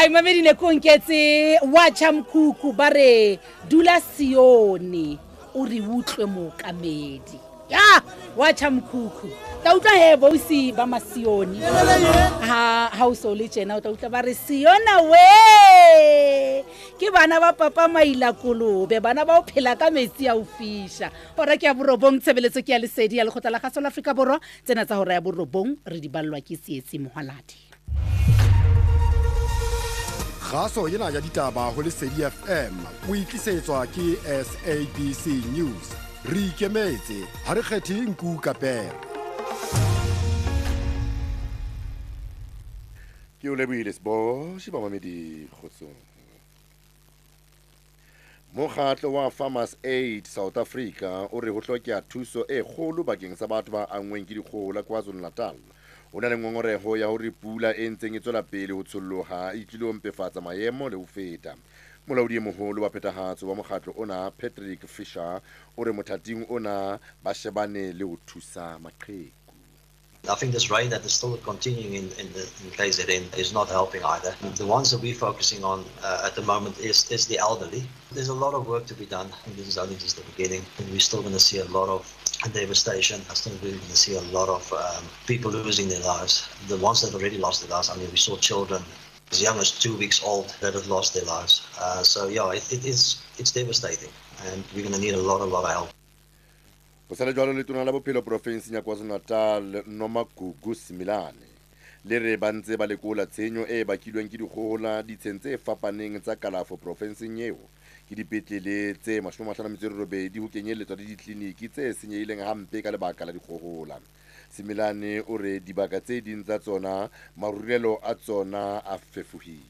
Baimamedi ne ko nketse wa tjha mkhukhu ba re dula Sione o re utlwe mookamedi. Ya wa tjha mkhukhu. Tla utlwa he bosi ba Masione. Ha ha o so le tjena o tla utlwa ba re Siona we. Ke bana ba papa maila kolobe bana ba o phela ka metsi a o fisha. Hora ke ya borobong tshebeletso ke ya lesedi ya lekgotla la kgaso la Afrika Borwa tsena tsa hora ya borobong re di ballwa ke Tsietsi Mohaladi. Kgaso ena ya ditaba ho Lesedi FM o itlisetswa ke SABC News. Re ikemetse ha re kgethe nku ka pere. Ke o lebohile Seboshi bamamedi kgotsong. Mokgatlo wa Farmers Aid South Africa o re ho hlokeha thuso e kgolo bakeng sa batho ba anngweng ke dikgohola KwaZulu-Natal. O na le ngongoreho ya hore pula e ntseng e tswela pele ho tsholloha e tlilo mpefatsa maemo le ho feta. Molaodi e moholo wa phethahatso wa mokgatlo ona Patrick Fisher o re mothating ona ba shebane le ho thusa maqheku. I think this rain that is still continuing in KZN is not helping either. The ones that we're focusing on at the moment is the elderly. There's a lot of work to be done, and this is only just the beginning. And we're still going to see a lot of devastation. I still going to see a lot of people losing their lives. The ones that already lost their lives, I mean, we saw children as young as 2 weeks old that have lost their lives. It's devastating, and we're going to need a lot of help. Ho sa le jwalo letona la bophelo porofenseng ya KwaZulu-Natal Nomagugu Simelane le re ba ntse ba lekola tshenyo e bakilweng ke dikgohola ditsheng tse fapaneng tsa kalafo porofenseng eo. Ke dipetlele tse 58 ho kenyelletswa le ditleliniki tse senyehileng hampe ka lebaka la dikgohola. Simelane o re dibaka tse ding tsa tsona marulelo a tsona a fefohile.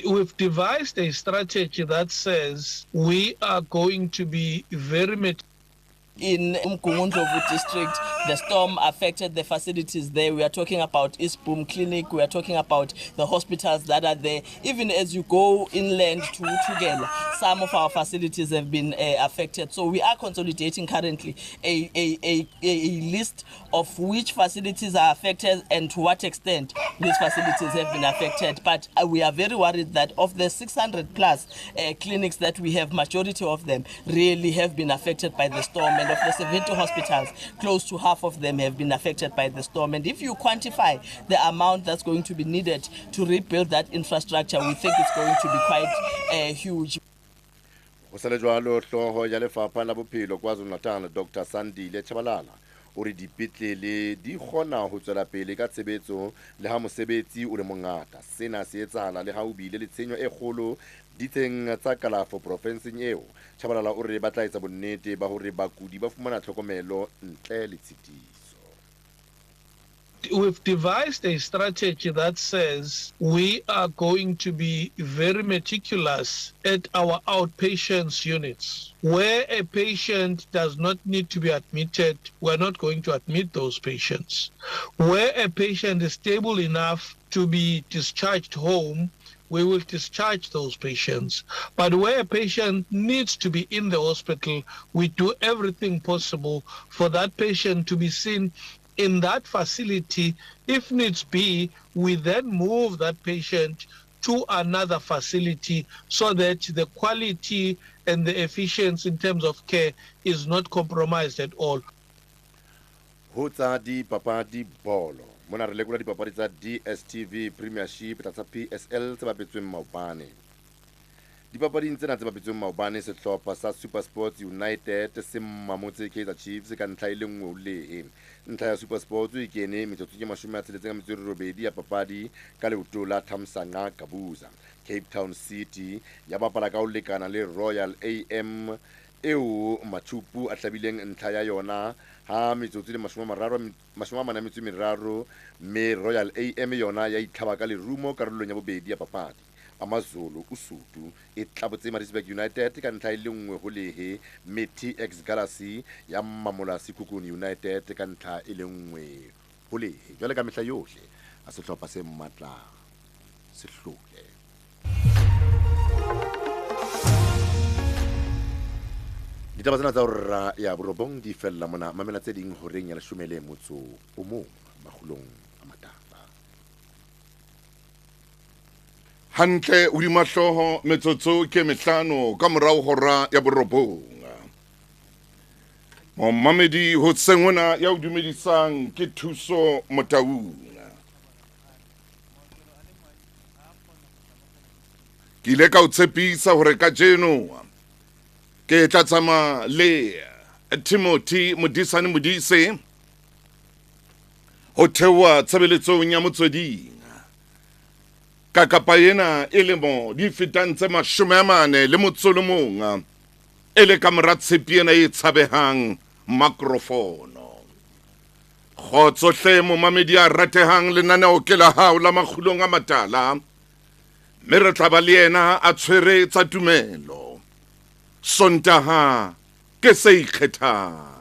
We've devised a strategy that says we are going to be very much in Umgungundlovu district. The storm affected the facilities there. We are talking about Eastboom Clinic. We are talking about the hospitals that are there. Even as you go inland to uThukela, some of our facilities have been affected. So we are consolidating currently a list of which facilities are affected and to what extent these facilities have been affected. But we are very worried that of the 600 plus clinics that we have, majority of them really have been affected by the storm. And of the 70 hospitals, close to half of them have been affected by the storm. And if you quantify the amount that's going to be needed to rebuild that infrastructure, we think it's going to be quite huge. Ho sa le jwalo hlooho ya lefapha la bophelo KwaZulu-Natal Dr Sandile Tshabalala o re dipetlele di kgona ho tswela pele ka tshebetso le ha mosebetsi o le mongata. Sena se etsahala le ha o bile le tshenyo e kgolo ditsheng tsa kalafo porofenseng eo. Tshabalala o re ba tla etsa bonnete ba hore bakudi ba fumana tlhokomelo ntle le tshitiso. We've devised a strategy that says we are going to be very meticulous at our outpatients units. Where a patient does not need to be admitted, we're not going to admit those patients. Where a patient is stable enough to be discharged home, we will discharge those patients. But where a patient needs to be in the hospital, we do everything possible for that patient to be seen in that facility. If needs be, we then move that patient to another facility so that the quality and the efficiency in terms of care is not compromised at all. Ho tsa dipapadi bolo. Mona re lekola dipapadi tsa DStv Premiership tsa PSL tse bapetsweng maobane. Dipapading tsena tse bapetsweng maobane, sehlopha sa SuperSport United se mamotse Kaizer Chiefs ka ntlha e le nngwe ho lehe. Ntlha ya SuperSport e kene metsotsong e 68 ya papadi ka leoto la Thamsanqa Gabuza. Cape Town City ya bapala ka ho lekana le Royal AM eo Machupu a hlabileng ntlha ya yona ha metsotso le 43, mme Royal AM yona ya itlhaba ka lerumo karolong ya bobedi ya papadi. AmaZulu Usuthu e tlabotse Maritzburg United ka ntlha e le nngwe ho lehe, mme TS Galaxy ya mamola Sekhukhune United ka ntlha e le nngwe ho lehe. Jwale ka mehla yohle a sehlopha se matla se hlole. Ditaba tsena tsa hora ya borobong di fella mona. Mamela tse ding horeng ya 11 makgolong a mataba. Hantle hodima hlooho metsotso ke mehlano ka morao hora ya borobong. Momamedi ho sengona ya o dumedisang ke Thuso Motaung. Ke ile ka o tshepisa hore kajeno ke tla tsamaya le Timothy Modisane Modise ho theoha tshebeletsong ya Motsweding. Ka kapa ena e lemo di fetang tse 41 e le ka mora tshepi ena e tshabehang makrofono. Kgotso hle momamedi a ratehang, lenaneo ke la hao la Makgulong a Matala, mme re tla ba le yena a tshwere tsa tumelo Sontaha ke se ikgethang.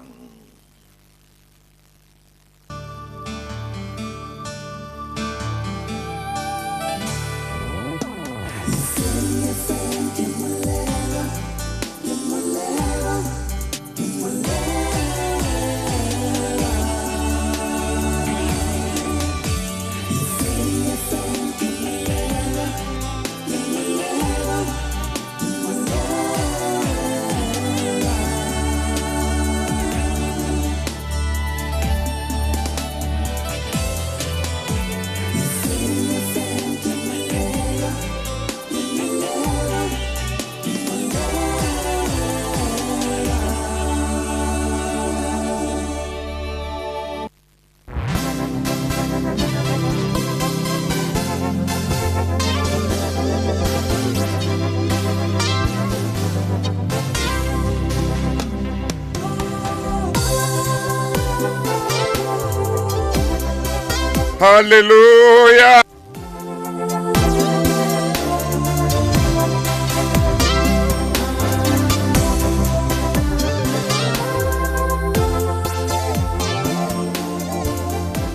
Hallelujah.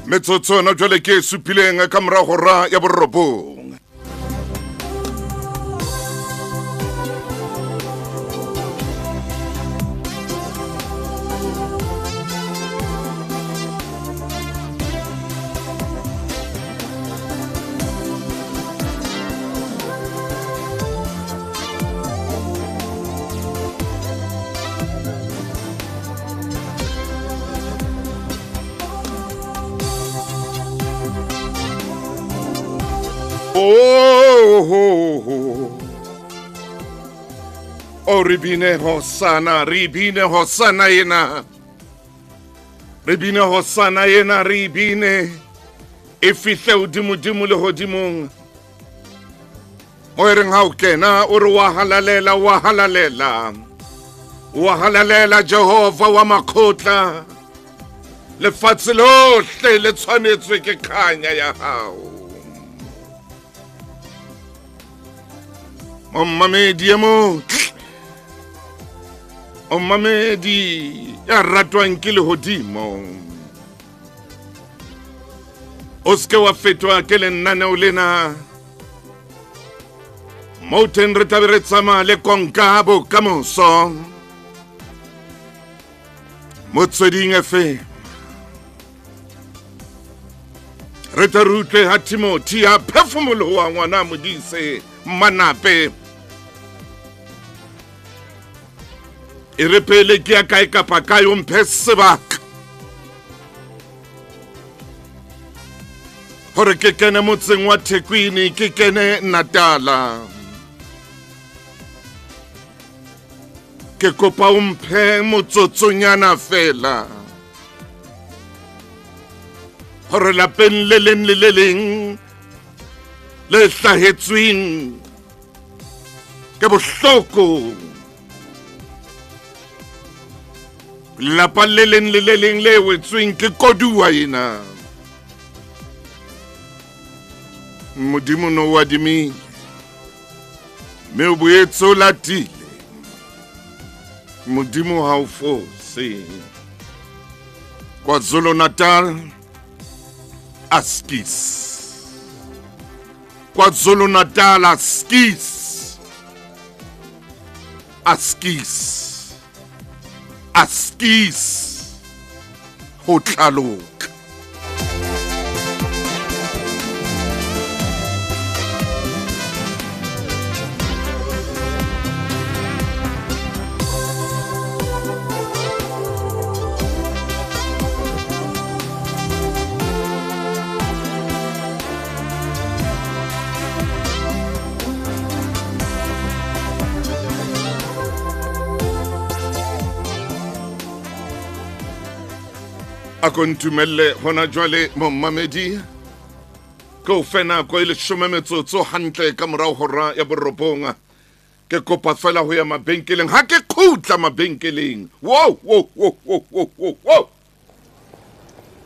Metsotso na jwale ke supileng ka mora hora ya borobong. Oh, ribine hosana, ribine hosana ena. Ribine hosana ena, ribine. E fihle hodimo-dimo le hodimong. O e reng ha o kena, o re wa halalela, wa halalela. Wa halalela Jehova wa makgotla. Lefatshe lohle le tshwanetswe ke kganya ya hao. Momamedi e motle, momamedi ya ratwang ke lehodimo, o seke wa fetwa ke lenaneo lena. Mo teng re tlabe re tsamaya le konka bokamoso Motsweding FM. Re tla re utlwe ha Timothy a phefumoloha ngwana Modise Manape. E re pele ke ya kae kapa kae o mphe sebaka hore ke kene motseng wa Thekwini, ke kene Natala. Ke kopa o mphe motsotsonyana fela hore lapeng le leng le le leng le hlahetsweng ke bohloko, lapa le leng le le leng le wetsweng ke koduwa ena, Modimo no wa adimile mme o boetse o latile. Modimo ha o fose. KwaZulu Natal askis, KwaZulu Natal askis, askis, askis ho tla loka. A ko ntumelle hona jwale momamedi ke o fe nako e leshome metsotso hantle ka morao hora ya borobong. Ke kopa fela ho ya mabenkeleng. Ha ke khutla mabenkeleng. Wow, wow, wow, wow, wow, wow.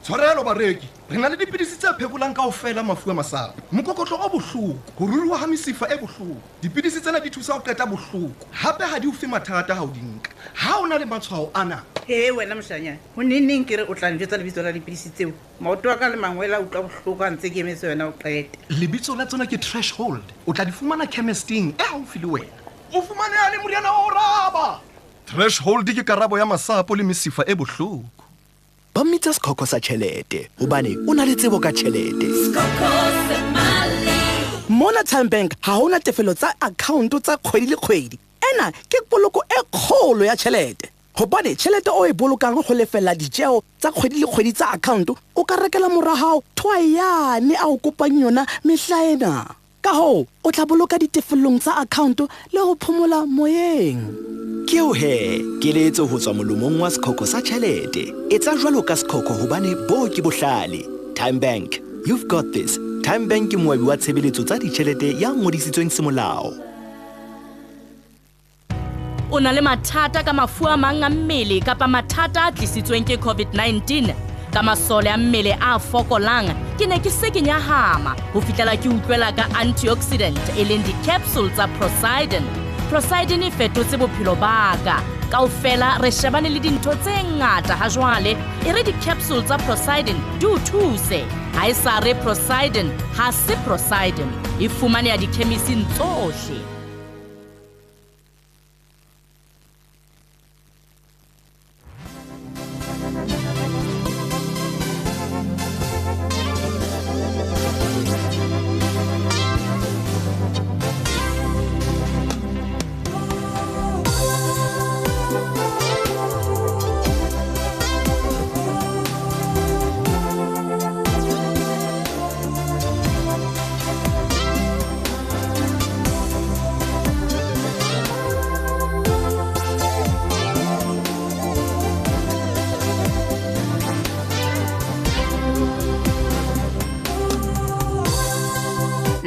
Tshwarelo bareki, re na le dipidisi tse phekolang kaofela mafu a masapo. Mokokotlo o bohloko, ho ruruha ha mesifa e bohloko. Dipidisi tsena di thusa ho qeta bohloko. Hape ha di o fe mathata ha o di nka. Ha o na le matshwao ana. He wena moshanyana, ho neng ke re o tla njwetsa lebitso la dipidisi tseo? Maoto a ka le mangwele a utlwa bohloko a ntse ke emetse wena o qete. Lebitso la tsona ke Threshold. O tla di fumana chemisteng e haufi le wena. O fumane le moriana wa ho raba. Threshold ke karabo ya masapo le mesifa e bohloko. Ba mmitsa sekhokho sa tjhelete hobane o na le tsebo ka tjhelete. Mona Time Bank ha hona tefelo tsa account tsa kgwedi le kgwedi. Ena ke poloko e kgolo ya tjhelete. Hobane tjhelete o e bolokang ho lefella ditjeo tsa kgwedi le kgwedi tsa account o ka rekela mora hao thwayane a o kopang yona mehla ena. Ka hoo o tla boloka ditefellong tsa account le ho phomola moyeng. Ke o he, keletso ho tswa molomong wa sekhokho sa tjhelete. Etsa jwalo ka sekhokho hobane bo ke bohlale. Time Bank, you've got this. Time Bank ke moabi wa tshebeletso tsa ditjhelete ya ngodisitsweng semolao. O na le mathata ka mafu a mang a mmele kapa mathata a tlisitsweng ke COVID-19. Ka masole a mmele a fokolang, ke ne ke se ke nyahama ho fihlela ke utlwela ka antioxidant e leng di-capsule tsa Prosidin. Prosidin e fetotse bophelo ba ka. Kaofela re shebane le dintho tse ngata ha jwale, e re di-capsule tsa Prosidin di o thuse. Ha e sa re Prosidin, ha se Prosidin. E fumaneha dikhemising tsohle.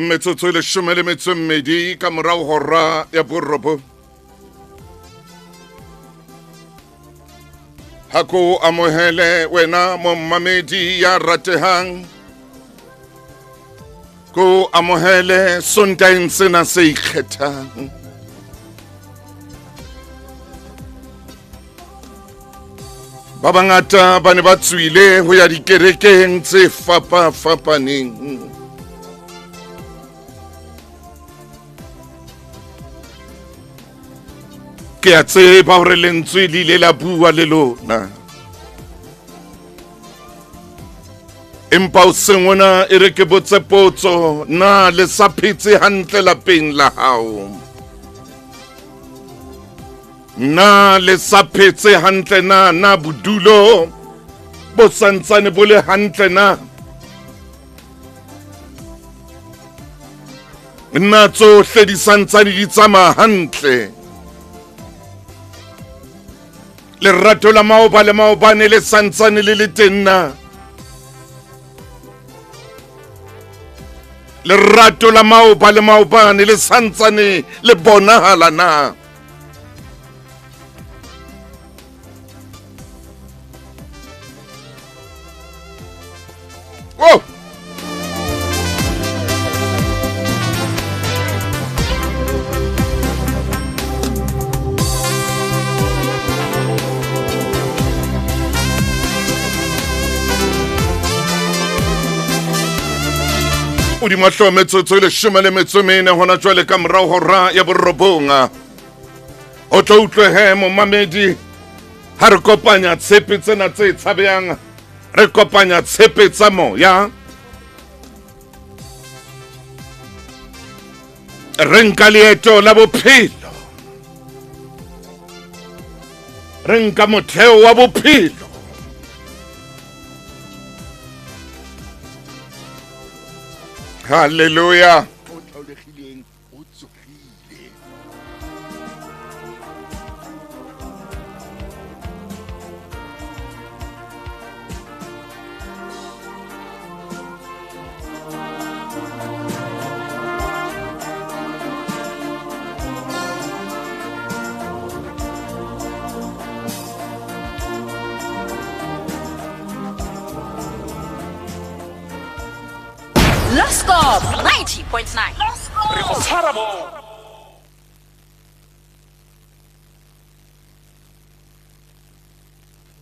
Metsotso e leshome le metso e mmedi ka morao hora ya borobong. Ha ko amohele wena momamedi ya ratehang. Ko amohele Sontaeng sena se ikgethang. Ba bangata ba ne ba tswile ho ya dikerekeng tse fapafapaneng. Ke a tseba hore lentswe le ile la bua le lona. Empa hoseng hona e re ke botse potso, na le sa phetse hantle lapeng la hao? Na le sa phetse hantle na? Na bodulo bo santsane bo le hantle na? Na tsohle di santsane di tsamaya hantle? Lerato la maoba le maobane le santsane le le teng na? Lerato la maoba le maobane le santsane le bonahala na? Oh! Hodima hlooho metsotso e leshome le metso e mene hona jwale ka morao hora ya borobong. O tlo utlwe he momamedi ha re kopanya tshepe tsena tse tshabehang, re kopanya tshepe tsa moya. Re nka leeto la bophelo, re nka motheo wa bophelo. Hallelujah. Loskop 90.9. Re go tshwara mo.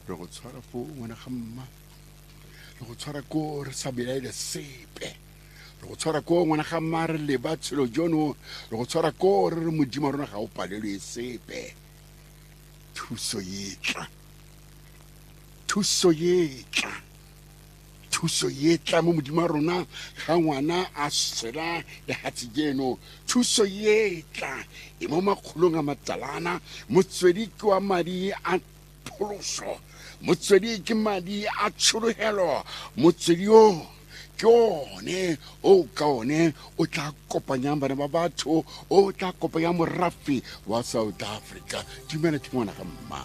Re go tshwara foo ngwana ga mma, re go tshwara ko re sa belaele sepe, re go tshwara ko ngwana ga mma re leba tshelo jono, re go tshwara ko re re modimo wa rona ga o palelwe sepe. Thuso e tla, thuso e tla, thuso e tla mo modimo wa rona ga ngwana a sela lehatshe jeno. Thuso e tla e mo makgolong a matalana, motswedi ke wa madi a pholoso, motswedi ke madi a tsholohelo, motswedi o ke one o ka one o tla kopanyang bana ba batho, o tla kopanyang morafe wa South Africa. Dumela ke ngwana ga mma.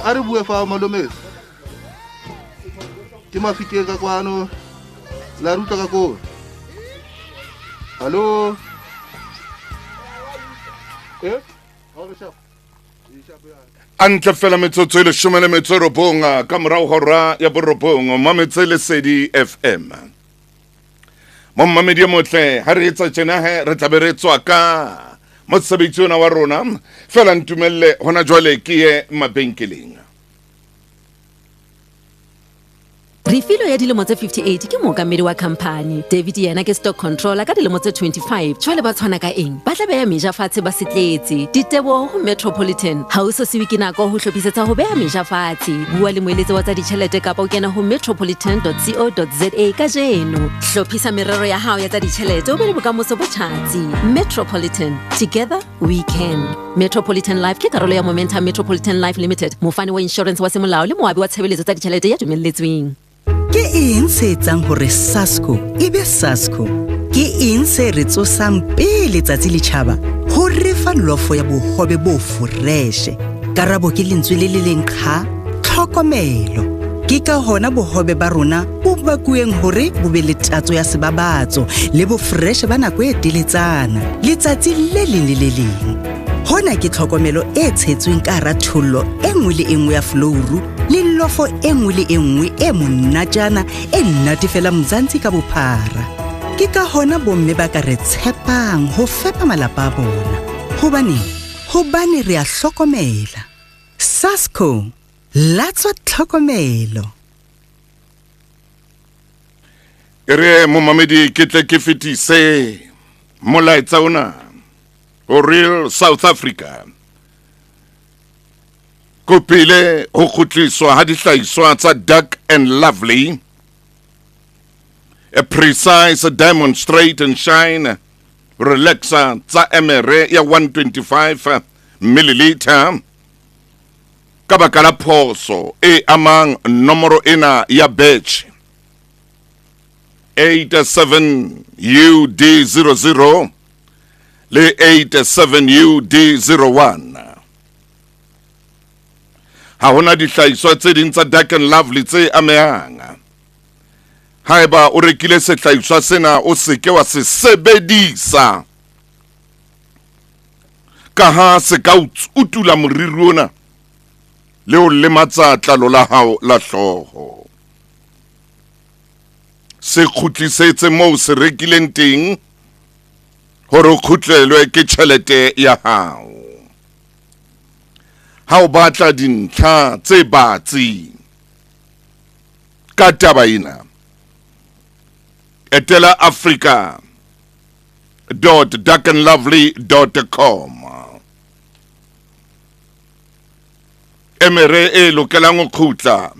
A re bue fa malome ke Mafikeng ka kwano la ruta ka ko. Hallo. A ntle fela metsotso e 19 ka morago hora ya 9 mametse Lesedi FM. Mo mmamedi motle ha re etsa tjena he re tlabe re tswa ka mosebetsi ona wa rona fela ntumelle hona jwale ke ye mabenkeleng. Refilo ya dilemo tse 58 ke mookamedi wa khamphani. David yena ke stock controller ka dilemo tse 25. Jwale ba tshwana ka eng? Ba tla beha meja fatshe ba se tletse. Diteboho ho Metropolitan. Ha o so siwe ke nako ho hlophisetsa ho beha meja fatshe. Bua le moeletsi wa tsa ditjhelete kapa o kena ho metropolitan.co.za kajeno. Hlophisa merero ya hao ya tsa ditjhelete o be le bokamoso bo tjhatsi. Metropolitan. Together we can. Metropolitan Life ke karolo ya Momentum Metropolitan Life Limited, mofani wa insurance wa semolao le moabi wa tshebeletso tsa ditjhelete ya dumelletsweng. Ke eng se etsang hore Sasco e be Sasco? Ke eng se re tsosang pele tsatsi le tjhaba ho re fa lofo ya bohobe bo foreshe? Karabo ke lentswe le le leng qha, tlhokomelo. Ke ka hona bohobe ba rona bo bakuweng hore bo be le tatso ya sebabatso le bofreshe ba nako e teletsana letsatsi le leng le le leng. Hona ke tlhokomelo e tshetsweng ka hara thollo e nngwe le e nngwe ya flouru le lofo e nngwe le e nngwe e monatjana e natefelang Mzansi ka bophara. Ke ka hona bomme ba ka re tshepang ho fepa malapa a bona. Hobaneng? Hobane re a hlokomela. Sasco, latswa tlhokomelo. E re momamedi ke tle ke fetise molaetsa ona ho Real South Africa. Kopile ho kgutliswa ha dihlahiswa tsa Dark and Lovely, a precise diamond straight and shine relaxer tsa emere ya 125 milliliter ka baka la phoso e amang nomoro ena ya batch 87UD00 le 87UD01. Ha hona dihlahiswa tse ding tsa Dark and Lovely tse amehang. Haeba o rekile sehlahiswa sena, o seke wa se sebedisa ka ha se ka utula moriri ona le o lematsa tlalo la hao la hlooho. Se kgutlisetse moo se rekileng teng hore o kgutlelwe ke tjhelete ya hao. Ha o batla dintlha tse batsi ka taba ena, etela africa.darkandlovely.com. Emere e lokelang ho kgutla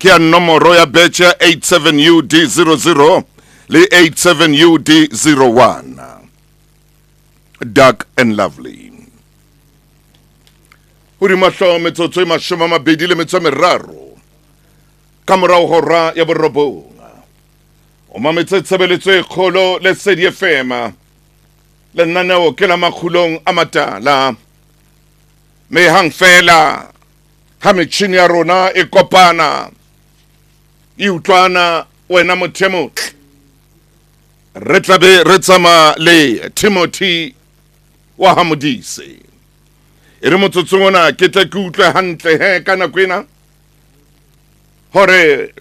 ke ya nomoro ya batch ya 87UD00 le 87UD01. Dark and Lovely. Hodima hlooho metsotso e 23 ka morao hora ya 9. O mametse tshebeletso e kgolo Lesedi FM. Lenaneo ke la makgulong a matala. Me hang fela ha metjhini ya rona e kopana e utlwana, wena motho e motle, re tlabe re tsamaya le Timothy wa ha Modise. E re motsotsong ona ke tle ke utlwe hantle he ka nako ena hore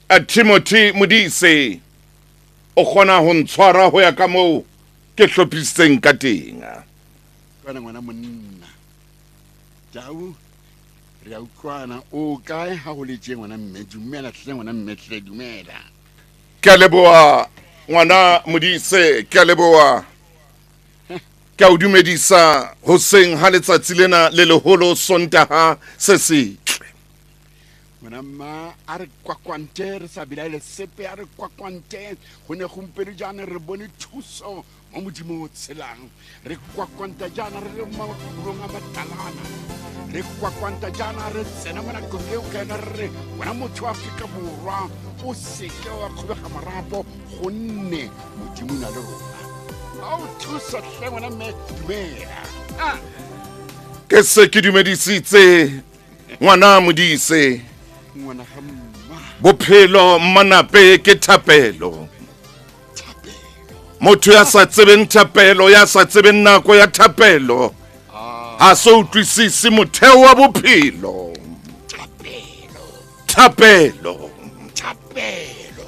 a Timothy Modise o kgona ho ntshwara ho ya ka moo ke hlophisitseng ka teng. Kwana ngwana monna Tau, re a utlwana. O kae ha ho le tje ngwana mme? Dumela hle ngwana mme hle, dumela. Ke a leboha ngwana Modise, ke a leboha. Ke a o dumedisa hoseng ha letsatsi lena le leholo Sontaha se setle. Ngwana mma, a re kwakwante re sa belaele sepe, a re kwakwante ho ne gompieno jaana re bone thuso mo Modimo o tshelang. Re kwakwanta jaana re le makgulong a matalana, re kwakwanta jaana re tsena mo nakong eo ka yona re re wena motho wa Afrika Borwa o seke wa kgobega marapo gonne Modimo o na le rona. A o thusa hle ngwana mme, dumela. Ke se ke dumedisitse ngwana Modise. Ngwana ga mma. Bophelo mmanape ke thapelo. Motho ya sa tsebeng thapelo, ya sa tsebeng nako ya thapelo, ha so utlwisise motheo wa bophelo. Thapelo. Thapelo.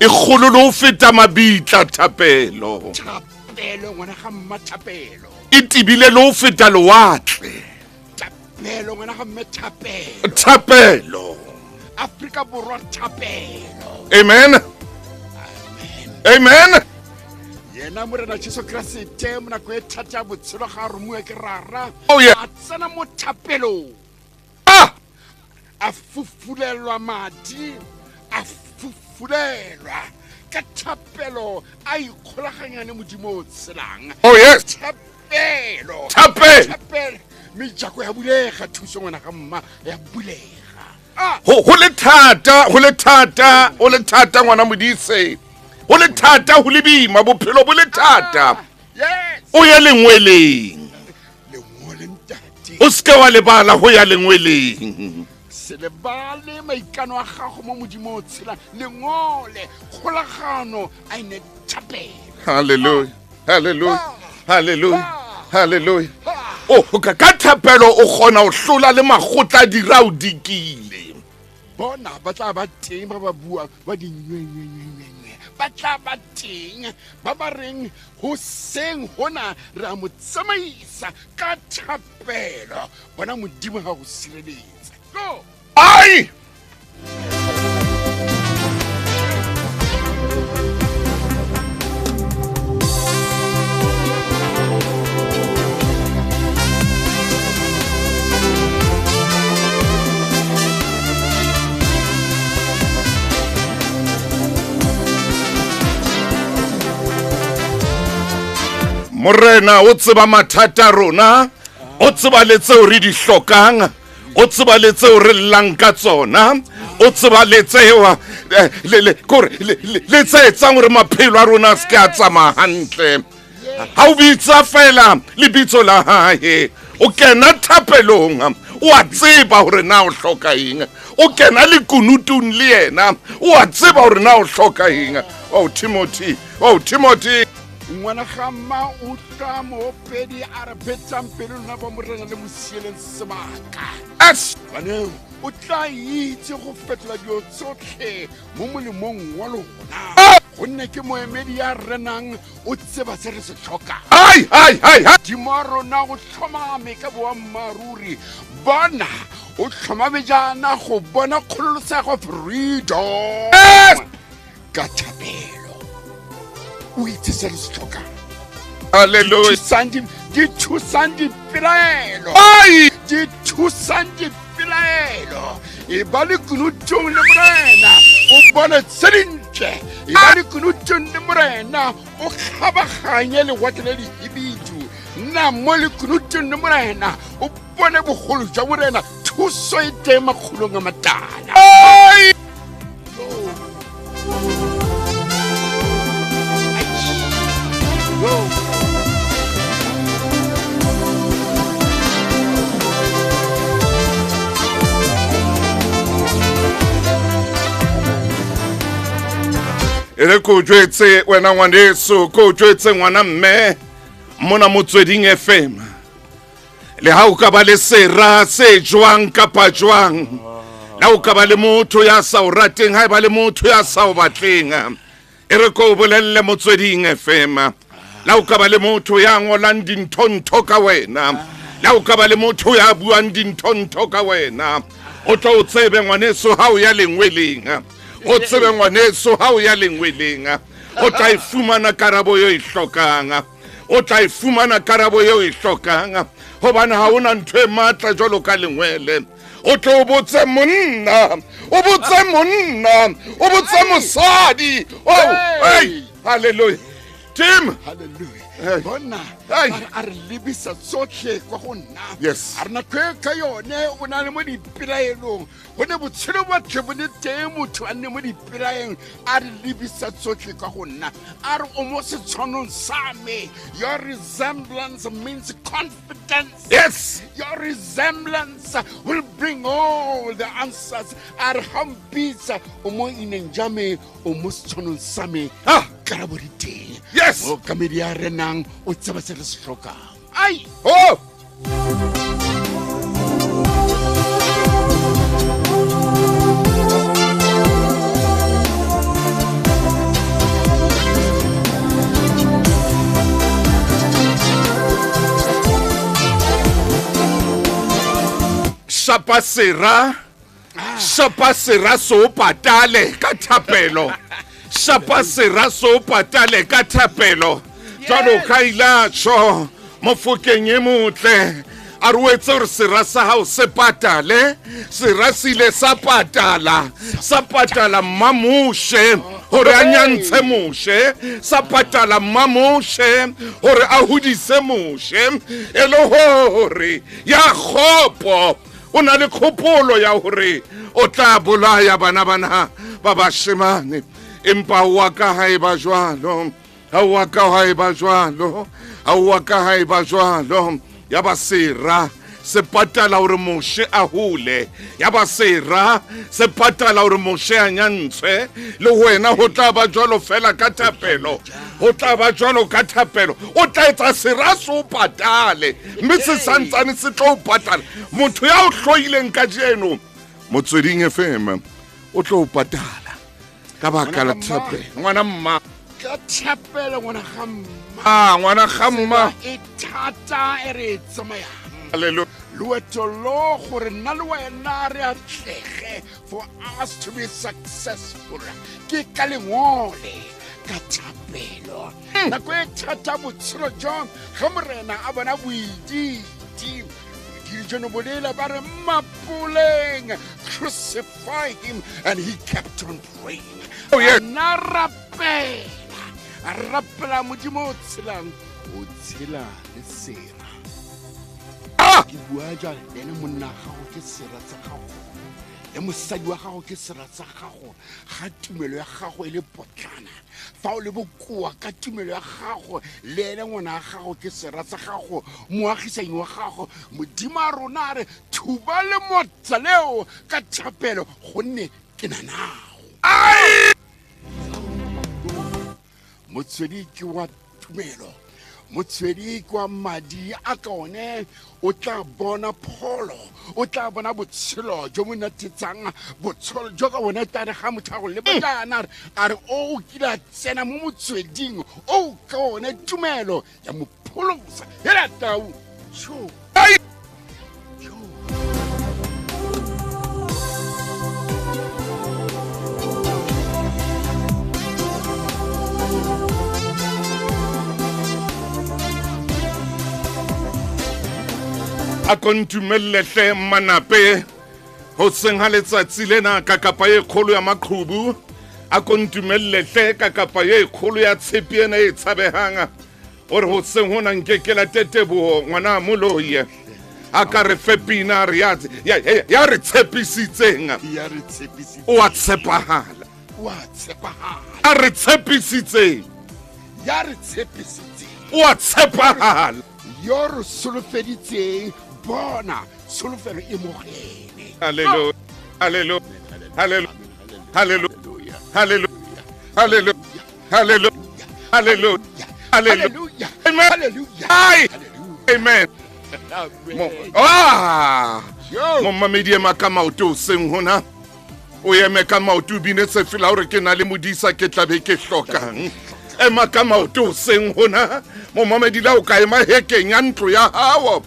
E kgolo le ho feta mabitla thapelo. Thapelo ngwana ga mma, thapelo. E tebile le ho feta lewatle. Thapelo ngwana ga mme, thapelo. Thapelo. Afrika Borwa thapelo. Amen. Amen. Yena morena Jesu Kriste mo nako e thata ya botshelo ga a romiwa ke rara. Oh, yeah. A tsena mo thapelong. A fufulelwa madi, a fufulelwa ka thapelo, a ikgolaganya le Modimo o tshelang. Oh, yes. Thapelo. Thapelo. Thapelo. Mejako ya bulega, thuso ngwana ga mma ya bulega. Ho le thata, ho le thata, ho le thata ngwana Modise. Ho le thata, ho le boima, bophelo bo le thata. Yes. O ye lengweleng. O seke wa lebala ho ya lengweleng. Se lebale maikano a gago mo Modimo o tshela, lengole kgolagano a ine thapelo. Hallelujah. Hallelujah. Hallelujah. Hallelujah. O ka thapelo o kgona ho hlola le makgotla dira o dikile. Bona ba tla ba teng ba ba bua ba di nywe. Ba tla ba teng ba ba reng ho seng hona re a mo tsamaisa ka thapelo. Bona Modimo ha go sireletsa. Go. Ai! Morena o tseba mathata a rona, o tseba le tseo re di hlokang, o tseba le tseo re llang ka tsona, o tseba le tseo le tse etsang hore maphelo a rona a se ke a tsamaya hantle. Ha o bitsa fela lebitso la hae, o kena thapelong, o a tseba hore na o hloka eng, o kena lekunutung le yena, o a tseba hore na o hloka eng. Oh Timothy, oh Timothy. Ngwana ga mma o tla moopedi a re phetsang pelo lona ba morena le mo sieleng sebaka. As Baneng, o tla itse go fetola dilo tsotlhe mo molemong wa lona. Gonne ke moemedi ya renang, o tseba se re se tlhokang. Ai, ai, ai, ai. Modimo wa rona o tlhomame ka boammaaruri. Bona, o tlhomame jaana go bona kgololosego freedom. Yes. Ka thapelo. O itse se re se tlhokang. Hallelujah. Di thusang dipelaelo. Ai! Di thusang dipelaelo. E ba le kunutong le morena, o bone tse dintle. E ba le kunutong le morena, o kgabaganye lewatle le lehibidu. Nna mo le kunutong le morena, o bone bogolo jwa morena. Thuso e teng makgolong a matala. Ai! E re ko jwetse wena ngwaneso, ko jwetse ngwana mme mona Motsweding FM. Le ha o ka ba le sera se jwang kapa jwang, le ha o ka ba le motho ya sa o rateng, ha e ba le motho ya sa o batleng, e re ko bolelle Motsweding FM. Le ha o ka ba le motho ya ngolang dintho-ntho ka wena, le ha o ka ba le motho ya buang dintho-ntho ka wena, o tlo o tsebe ngwaneso ha o ya lengweleng. O tsebe ngwaneso ha o ya lengweleng, o tla e fumana karabo eo e hlokang. O tla e fumana karabo eo e hlokang, hobane ha hona ntho e matla jwalo ka lengwele. O tlo o botse monna, o botse monna, o botse mosadi. Oh, hey, hallelujah. Tim. Hallelujah. Bona, a re lebisa tsotlhe kwa go nna. Yes. A re nako e ka yone o na le mo dipelaelong. Go ne botshelo bo tle bo le teng, motho a nne mo dipelaelong, a re lebisa tsotlhe kwa go nna. A re o mo setshwanong sa me. Your resemblance means confidence. Yes. Your resemblance will bring all the answers. A re ha mpitsa, o mo ineng ja me, o mo setshwanong sa me. Karabo di teng. Yes. O kamedi ya renang, o tseba se re se hlokang. Ai! Oh! Shapa sera, Shapa sera so patale ka thapelo. Shapa sera so patale ka thapelo. Jwalo ka ila tjho mofokeng e motle. A re o etse hore sera sa hao se patale. Sera se ile sa patala. Sa patala Mmamushe hore a nyantshe Moshe. Sa patala Mmamushe hore a hodise Moshe. E le hore ya kgopo o na le kgopolo ya hore o tla bolaya bana bana ba bashemane. Empa wa ka ha e ba jwalo. Ha wa ka ha e ba jwalo. Ha wa ka ha e ba jwalo. Ya ba sera se patala hore Moshe a hole. Ya ba sera se patala hore Moshe a nyantshwe. Le wena ho tla ba jwalo fela ka thapelo. Ho tla ba jwalo ka thapelo. O tla etsa sera se o patale. Mme se santsane se tlo o patala. Motho ya o hloileng kajeno Motsweding FM o tlo o patala ka baka la thapelo. Ngwana mma. Ka thapelo ngwana ga mma. Ah, ngwana ga mma. E thata e re tsamayang. Hallelujah. Loeto lo gore nna le wena re atlege, for us to be successful. Ke ka lengole ka thapelo. Nako e thata botshelo jo ge morena a bona boidiidi. Boidiidi bolela ba re mmapoleng, crucify him, and he kept on praying. Oh, yeah. Nna rapela. A rapela Modimo o tshelang, o tshela le sera. Ke bua jwale le ene monna gago ke sera tsa gago, le mosadi wa gago ke sera tsa gago. Ga tumelo ya gago e le potlana, fa o le bokoa ka tumelo ya gago, le ene ngwana wa gago ke sera tsa gago, moagisanyi wa gago. Modimo a rona a re thuba le motsa leo ka thapelo, gonne ke na nago. Motswedi ke wa tumelo, motswedi ke wa madi a ka one o tla bona pholo, o tla bona botshelo jo bo natetsang, botshelo jo ka bona tare ga motho a go leba jaana a re o kile a tsena mo motsweding o ka one tumelo ya mo pholosa. Hela tau tjho. A ko ntumelle hle Manape ho seng ha letsatsi lena ka kapa e kgolo ya maqhubu. A ko ntumelle hle ka kapa e kgolo ya tshepi ena e tshabehang. Hore ho seng hona nke ke la teteboho ngwana moloi. A ka re fe pina re ya re tshepisitseng. Ya re tshepisitseng. O a tshepahala. O a tshepahala. A re tshepisitseng. Ya re tshepisitseng. O a tshepahala. Yo re solofeditseng, bona tsholofelo e mogene. Hallelujah. Hallelujah. Hallelujah. Hallelujah. Hallelujah. Hallelujah. Hallelujah. Hallelujah. Hallelujah. Amen. Hallelujah. Amen. Ah! Momamedi ema ka maoto hoseng hona. O eme ka maoto o bine sefela hore ke na le modisa ke tla be ke hlokang. Ema ka maoto hoseng hona. Momamedi la o ka ema hekeng ya ntlo ya hao.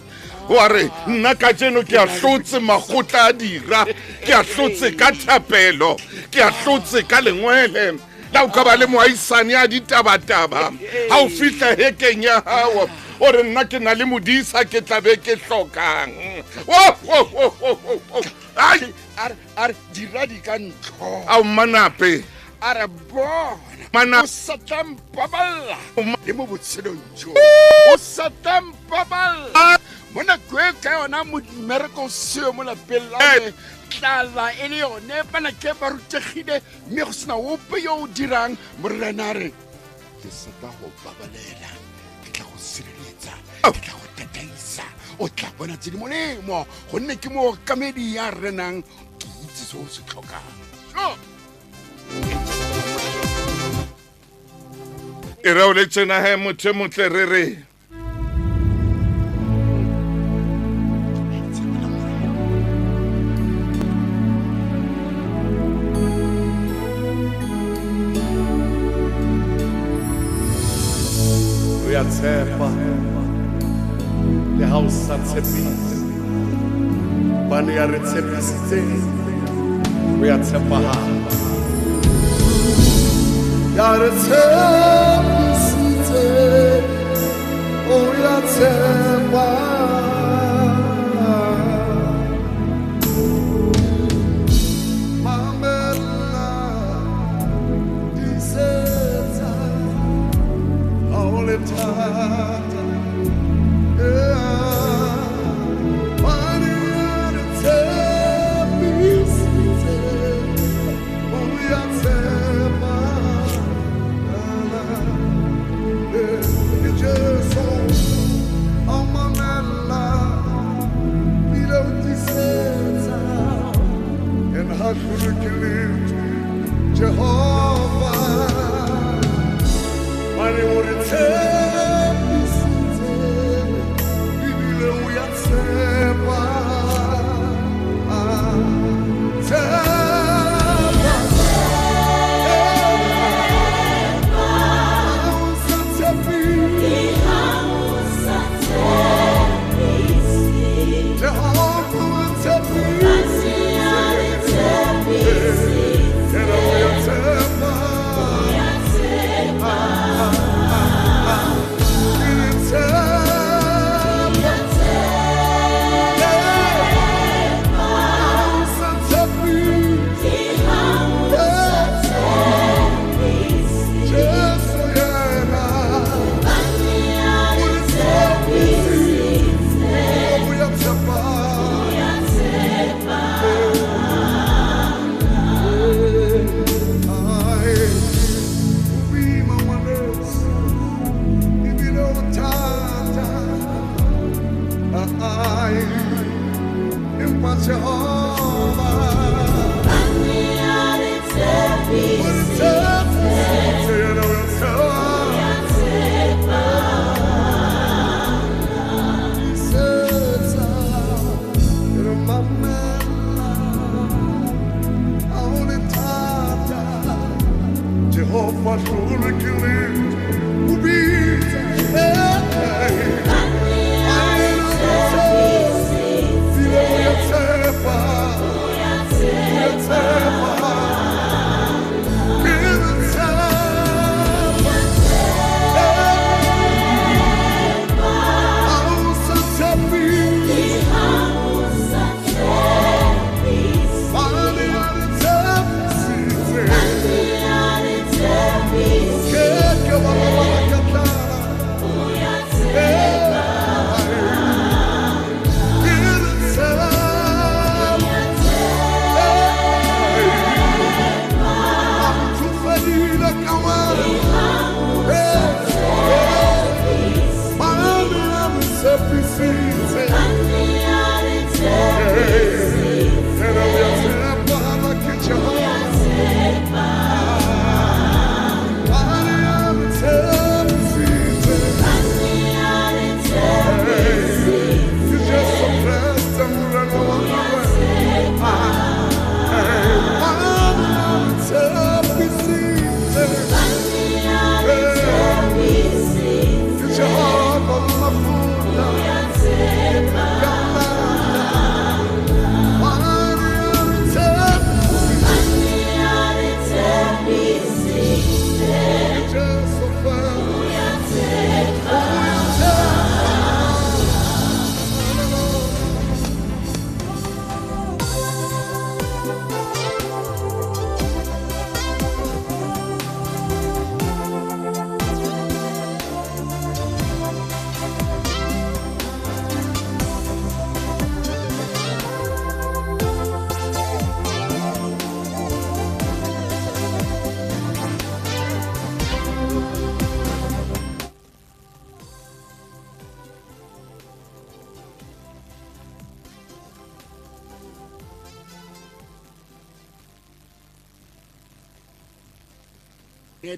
Wa re nna kajeno ke a hlotse makgotla a dira, ke a hlotse ka thapelo, ke a hlotse ka lengwele. La o ka ba le moahisane ya ditabataba ha o fihla hekeng ya hao, o re nna ke na le modisa ke tla be ke hlokang. Ai a re dira di ka ntlo. Ao Manape. A re bona Mana o sa tla mpaballa le mo botshelong jo. O sa tla mpaballa mo nako e ka yona mmereko o seo mo lapeng la me, tlala e le yone, bana ke ba rutegile mme go sena ope yo o dirang. Morena a re ke sa tla go babalela, ke tla go sireletsa, ke tla go tataisa, o tla bona tse di molemo, gonne ke mookamedi ya renang, ke itse se o se tlhokang. E re o le tjena he motho e motle re re Re a tshepa le ha o sa tshepise, bane ya re tshepisitseng O ya tshepahala. Ya re tshepisitse, o ya tshepahala. Mamela, tiisetsa, ha o le thata. Jehovah, mane o re tshepisitse, ebile o ya tshepa. Tshepa. Ha o sa tshepise. Jehovah wa tshepisa.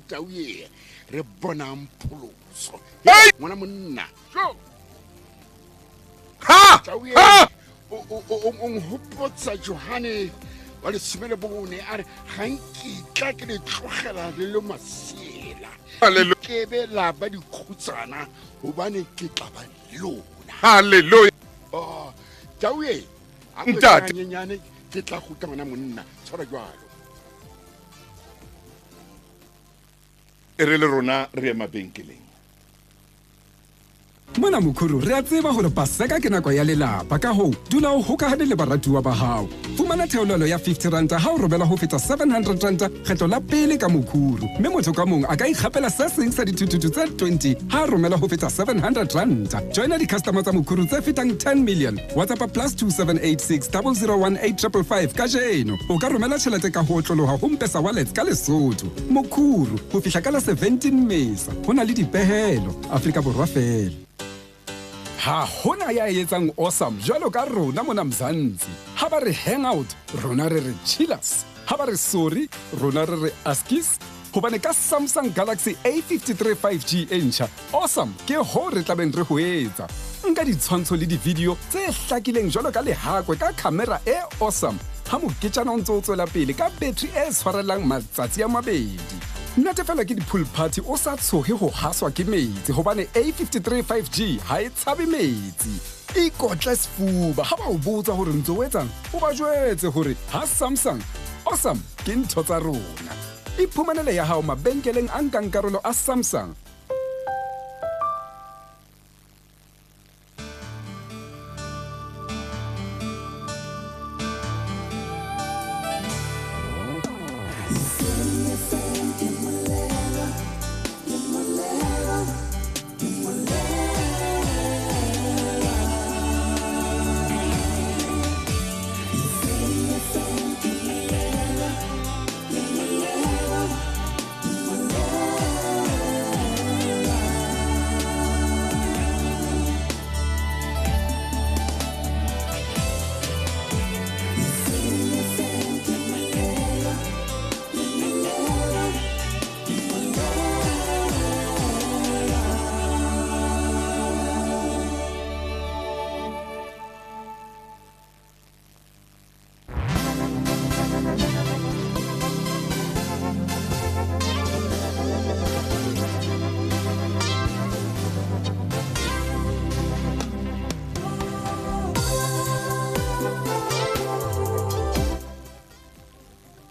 Tauye re bonang pholoso. Ngwana monna. Ha! Tauye o nhopotsa Johane wa 14 a re ga nkitla ke le tlogela le le masiela. Hallelujah. Ke be la ba dikhutsana hobane ke tla ba le lona. Hallelujah. Oh, Tauye Ntate nyenyane Ke tla gutla ngwana monna, tshwara jwalo. E re le rona re ye mabenkeleng. Mona Mkhuru, re a tseba hore Paseka ke nako ya lelapa, ka hoo dula o hokahane le baratuwa ba hao. Fumana theolelo ya 50 ranta ha o romela ho feta 700 ranta kgetlo la pele ka Mkhuru, mme motho ka mong a ka ikgapela se seng sa dithuthuthu tse 20 ha a romela ho feta 700 ranta. Joina di-customer tsa Mkhuru tse fetang 10 million. WhatsApp +2786 0018555 kajeno. O ka romela tjhelete ka ho otloloha ho Mpesa Wallets ka Lesotho. Mkhuru ho fihla ka la 17 Mmesa. Ho na le dipehelo Afrika Borwa feela. Ha hona ya etsang awesome jwalo ka rona mona Mzansi. Ha ba re hangout, rona re re chillers. Ha ba re sorry, rona re re askies. Hobane ka Samsung Galaxy A53 5G e ntjha, awesome ke ho re tlabeng re ho etsa. Nka ditshwantsho le di-video tse hlakileng jwalo ka lehakwe ka camera e awesome. Ha moketjana o ntse o tswela pele ka battery e tshwarellang matsatsi a mabedi. Natefela ke di-pool party o sa tshohe ho haswa ke metsi hobane A53 5G ha e tshabe metsi. Ikotle sefuba ha ba o botsa hore ntse o etsang, o ba jwetse hore ha Samsung awesome ke ntho tsa rona. Iphumanele ya hao mabenkeleng a nkang karolo a Samsung.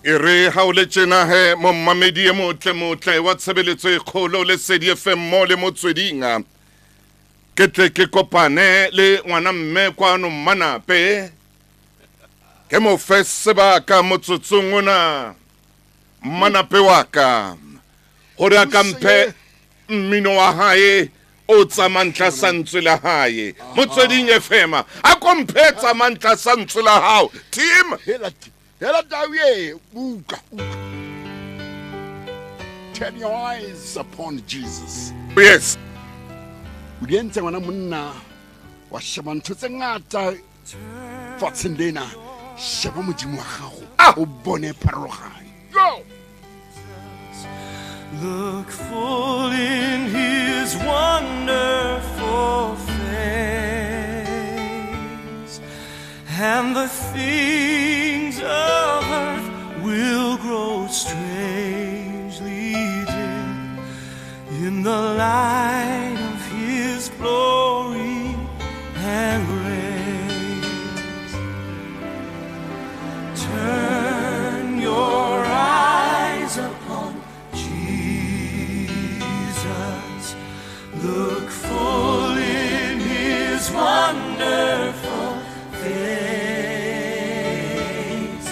E re ha o le tjena he mommamedi e motle motle wa tshebeletso e kgolo Lesedi FM mo le motsweding. Ke tle ke kopane le ngwana mme kwano Mmanape. Ke mo fe sebaka motsotsong ona Mmanape wa ka hore a ka mphe mmino wa hae o tsamayang tlasa ntswe la hae. Motsweding FM a ko mphe tsamayang tlasa ntswe la hao team. Hela Dawie, uka, uka. Turn your eyes upon Jesus. Yes. O di entse ngwana monna wa sheba ntho tse ngata fatsheng lena. Sheba Modimo wa gago o bone pharologanyo. Yo. Look full in his wonderful face, and the things of earth will grow strangely dim in the light of his glory and grace. Turn your eyes upon Jesus. Look full in his wonderful face,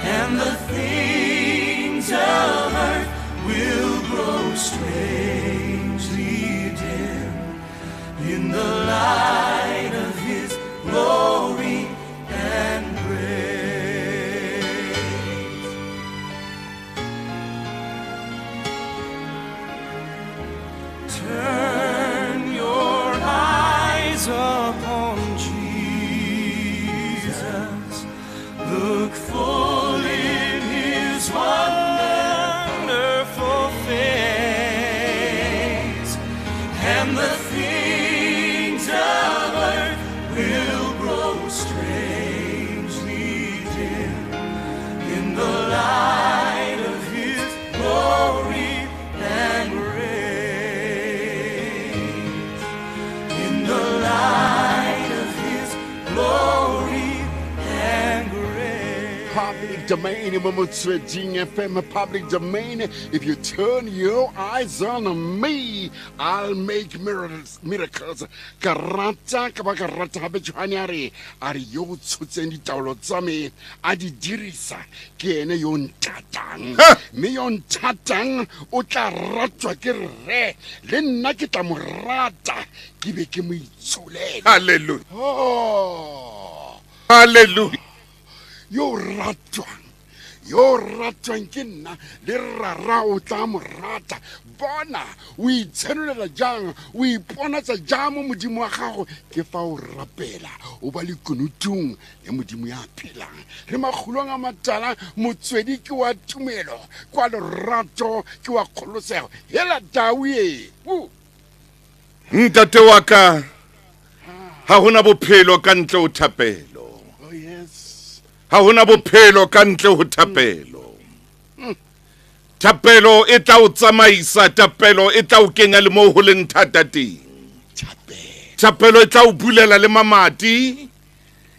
and the things of earth will grow strangely dim Public domain mo Motsweding FM, public domain. If you turn your eyes on me, I'll make miracles. Miracles. Ka rata ka ba ka rata gape Johane a re a re yo o tshotseng ditaolo tsa me a di dirisa ke ene yo nthatang, mme yo nthatang o tla ratwa ke rre, le nna ke tla mo rata ke be ke mo itsholele. Hallelujah. Oh. Hallelujah. Yo ratwang ke nna le rara o tla mo rata. Bona o itshenolela jang, o iponatsa jang mo Modimo wa gago? Ke fa o rapela o ba le kunutung le Modimo ya phelang. Re makgolong a matala, motswedi ke wa tumelo, kwa lerato ke wa kgolosego. Hela tau e. Ntate wa ka, ha hona bophelo ka ntle ho thapelo. Ha hona bophelo ka ntle ho thapelo. Thapelo e tla o tsamaisa, thapelo e tla o kenya le moo ho leng thata teng. Thapelo e tla o bulela le mamati,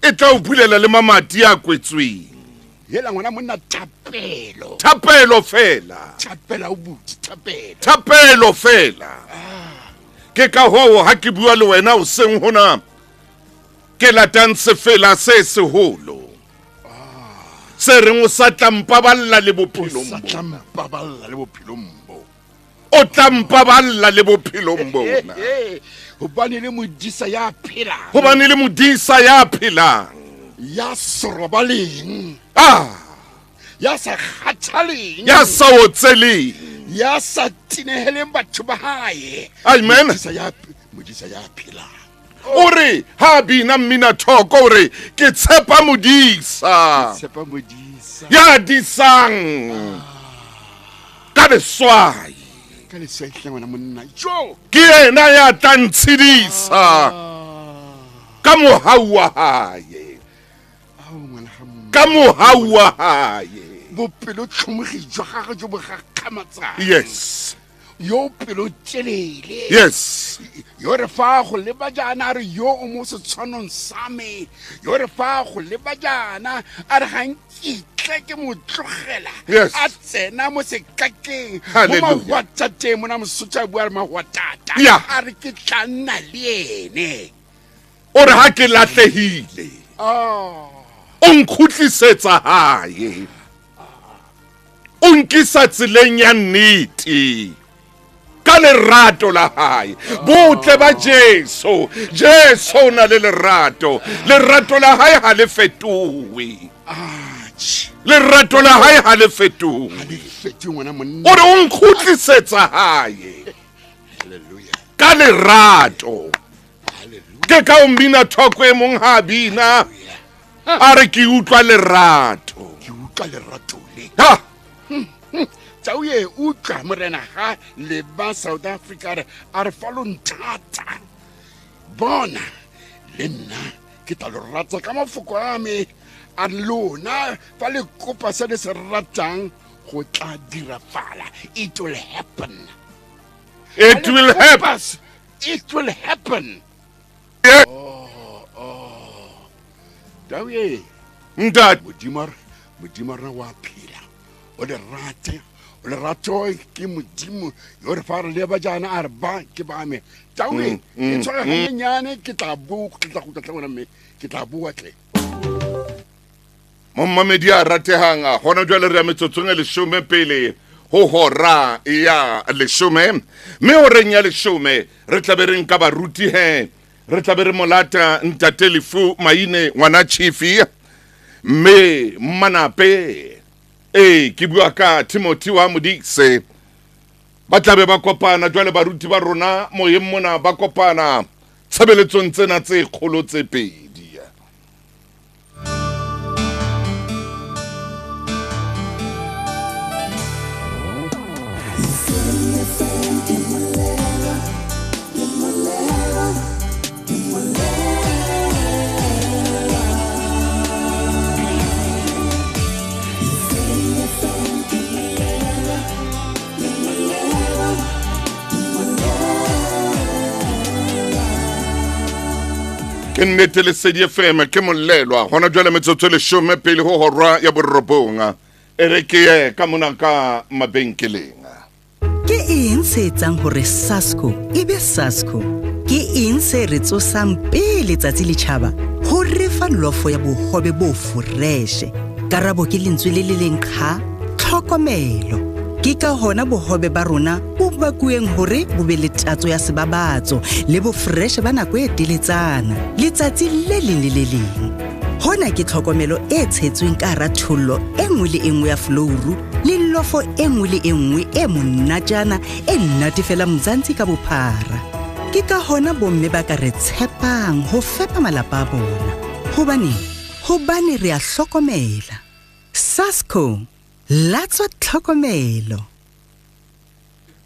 e tla o bulela le mamati a kwetsweng. Hela ngwana monna, thapelo. Thapelo fela. Thapela o buti, thapelo. Thapelo fela. Ke ka hoo ha ke bua le wena o seng hona, ke latang sefela se seholo. Se reng o sa tla mpaballa le bophelong bo. O sa tla mpaballa le bophelong bo. O tla mpaballa le bophelong bona. Hobane le modisa ya phelang. Hobane le modisa ya phelang. Ya sorobaleng. Ah. Ya sa kgathaleng. Ya sa otseleng. Ya sa tineheleng batho ba hae. Amen. Modisa ya phelang. O re ha bina mmina thoko, o re ke tshepa modisa. Tshepa modisa. Ya disang. Ka leswai. Ka leswai hle ngwana monna. Jo. Ke yena ya tla ntshedisa. Ka mohau wa hae. Ka mohau wa hae. Bopelo tlhomogi jwa gagwe jo bo gakgamatsang. Yes. Yo pelo telele. Yes. Yo re fa go leba jaana a re yo o mo setshwanong sa me. Yo re fa go leba jaana a re ga nkitle ke mo tlogela. Yes. A tsena mo sekakeng. Mo mahwatateng, mona Mosotho a bua re mahwatata. Yeah. A re ke tla nna le ene. O re ha ke lahlehile. Oh. O nkgutlisetsa hae. O nkisa tseleng ya nnete. Ka lerato la hae. Botle ba Jesu. Jesu o na le lerato. Lerato la hae ha le fetohe. Lerato la hae ha le fetohe. Ha le fetohe ngwana monna. O re o nkgutlisetsa hae. Hallelujah. Ka lerato. Ke ka o mmina thoko e mong ha bina. A re ke utlwa lerato. Ke utlwa lerato le. Ha. Tau ye utlwa morena ha le ba South Africa re a re fa lo nthata. Bona le nna ke tla lo rata ka mafoko a me, a lona fa le kopa se le se ratang go tla dirafala. It will happen. It will happen. It will happen. Yeah. Oh, oh. Tau ye. Ntate. Modimo rena wa phela. O le rate. O lerato ke Modimo yo re fa re leba jaana a re ba ke ba me. Tau e, ke tshwara ganyenyane, ke tla boa, ke tla go tla ngwana mme, ke tla boa tle. Momamedi a ratehang, hona jwale re ya metsotsong e 10 pele ho hora ya 10, mme horeng ya 10 re tla be re nka baruti he, re tla be re molata ntate Lefu Maine ngwana Chifi, mme Manape. Ke bua ka Timothy wa Modise. Ba tla be ba kopana jwale baruti ba rona moyeng mona, ba kopana tshebeletsong tsena tse kgolo tse pedi. Ke Ke nnete Lesedi FM ke molelwa hona jwale metsotso 10 pele ho hora ya 9. E re ke ye ka mona ka mabenkeleng. Ke eng se etsang hore Sasco e be Sasco? Ke eng se re tsosang pele tsatsi le tjhaba ho re fa lofo ya bohobe bo foreshe? Karabo ke lentswe le le leng qha, tlhokomelo. Ke ka hona bohobe ba rona bo bakuweng hore bo be le tatso ya sebabatso le bo fresh ba nako e teletsana letsatsi le leng le le leng. Hona ke tlhokomelo e tshetsweng ka hara thollo e nngwe le e nngwe ya flouru le lofo e nngwe le e nngwe e monatjana e natefela Mzansi ka bophara. Ke ka hona bomme ba ka re tshepang ho fepa malapa a bona. Hobaneng? Hobane re a hlokomela. Sasco, latswa tlhokomelo.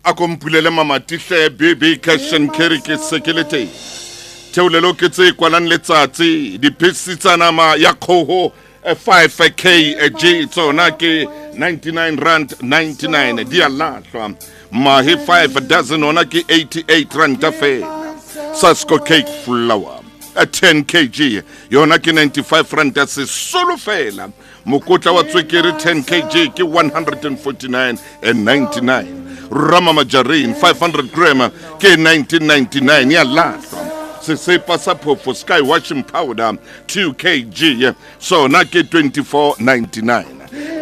A ko mpulele mamati hle BB Cash and Carry ke se ke le teng. Theolelo ke tse kwalang letsatsi, dipisi tsa nama ya kgoho 5 kg tsona ke 99 rand 99 di a lahlwa. Mahe 5 dozen ona ke 88 rand fela. Sasco cake flour 10 kg yona ke 95 rand sesolo fela. Mokotla wa tswekere 10 kg ke 149.99. Rama margarine 500 gram ke 1999 ya lahlwa. Sesepa sa phofo Sky washing powder 2 kg sona ke 24.99.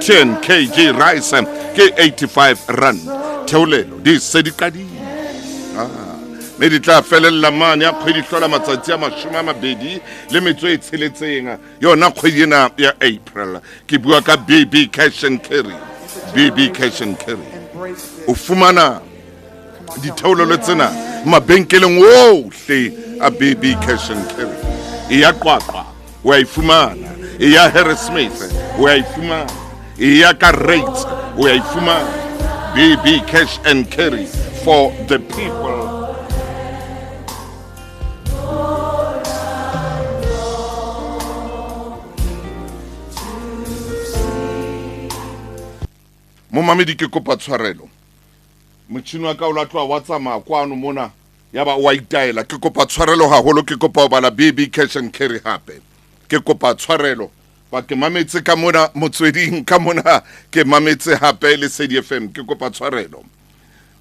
10 kg rice ke 85 rand. Theolelo di se di qadile. Mme di tla felella mane ya kgwedi hlola matsatsi a 26 yona kgwedi ena ya April. Ke bua ka BB Cash and Carry. BB Cash and Carry. O fumana ditheolelo tsena mabenkeleng ohle a BB Cash and Carry. E ya Qwaqwa o a e fumana, e ya Harrismith o a e fumana, e ya ka Rates o a e fumana. BB Cash and Carry for the people. Momamedi ke kopa tshwarelo. Motjhini wa ka o la tloha wa tsamaya kwano mona ya ba wa itaela. Ke kopa tshwarelo haholo, ke kopa ho bala BB Cash and Carry hape. Ke kopa tshwarelo. Ba ke mametse ka mona motsweding ka mona ke mametse hape Lesedi FM. Ke kopa tshwarelo.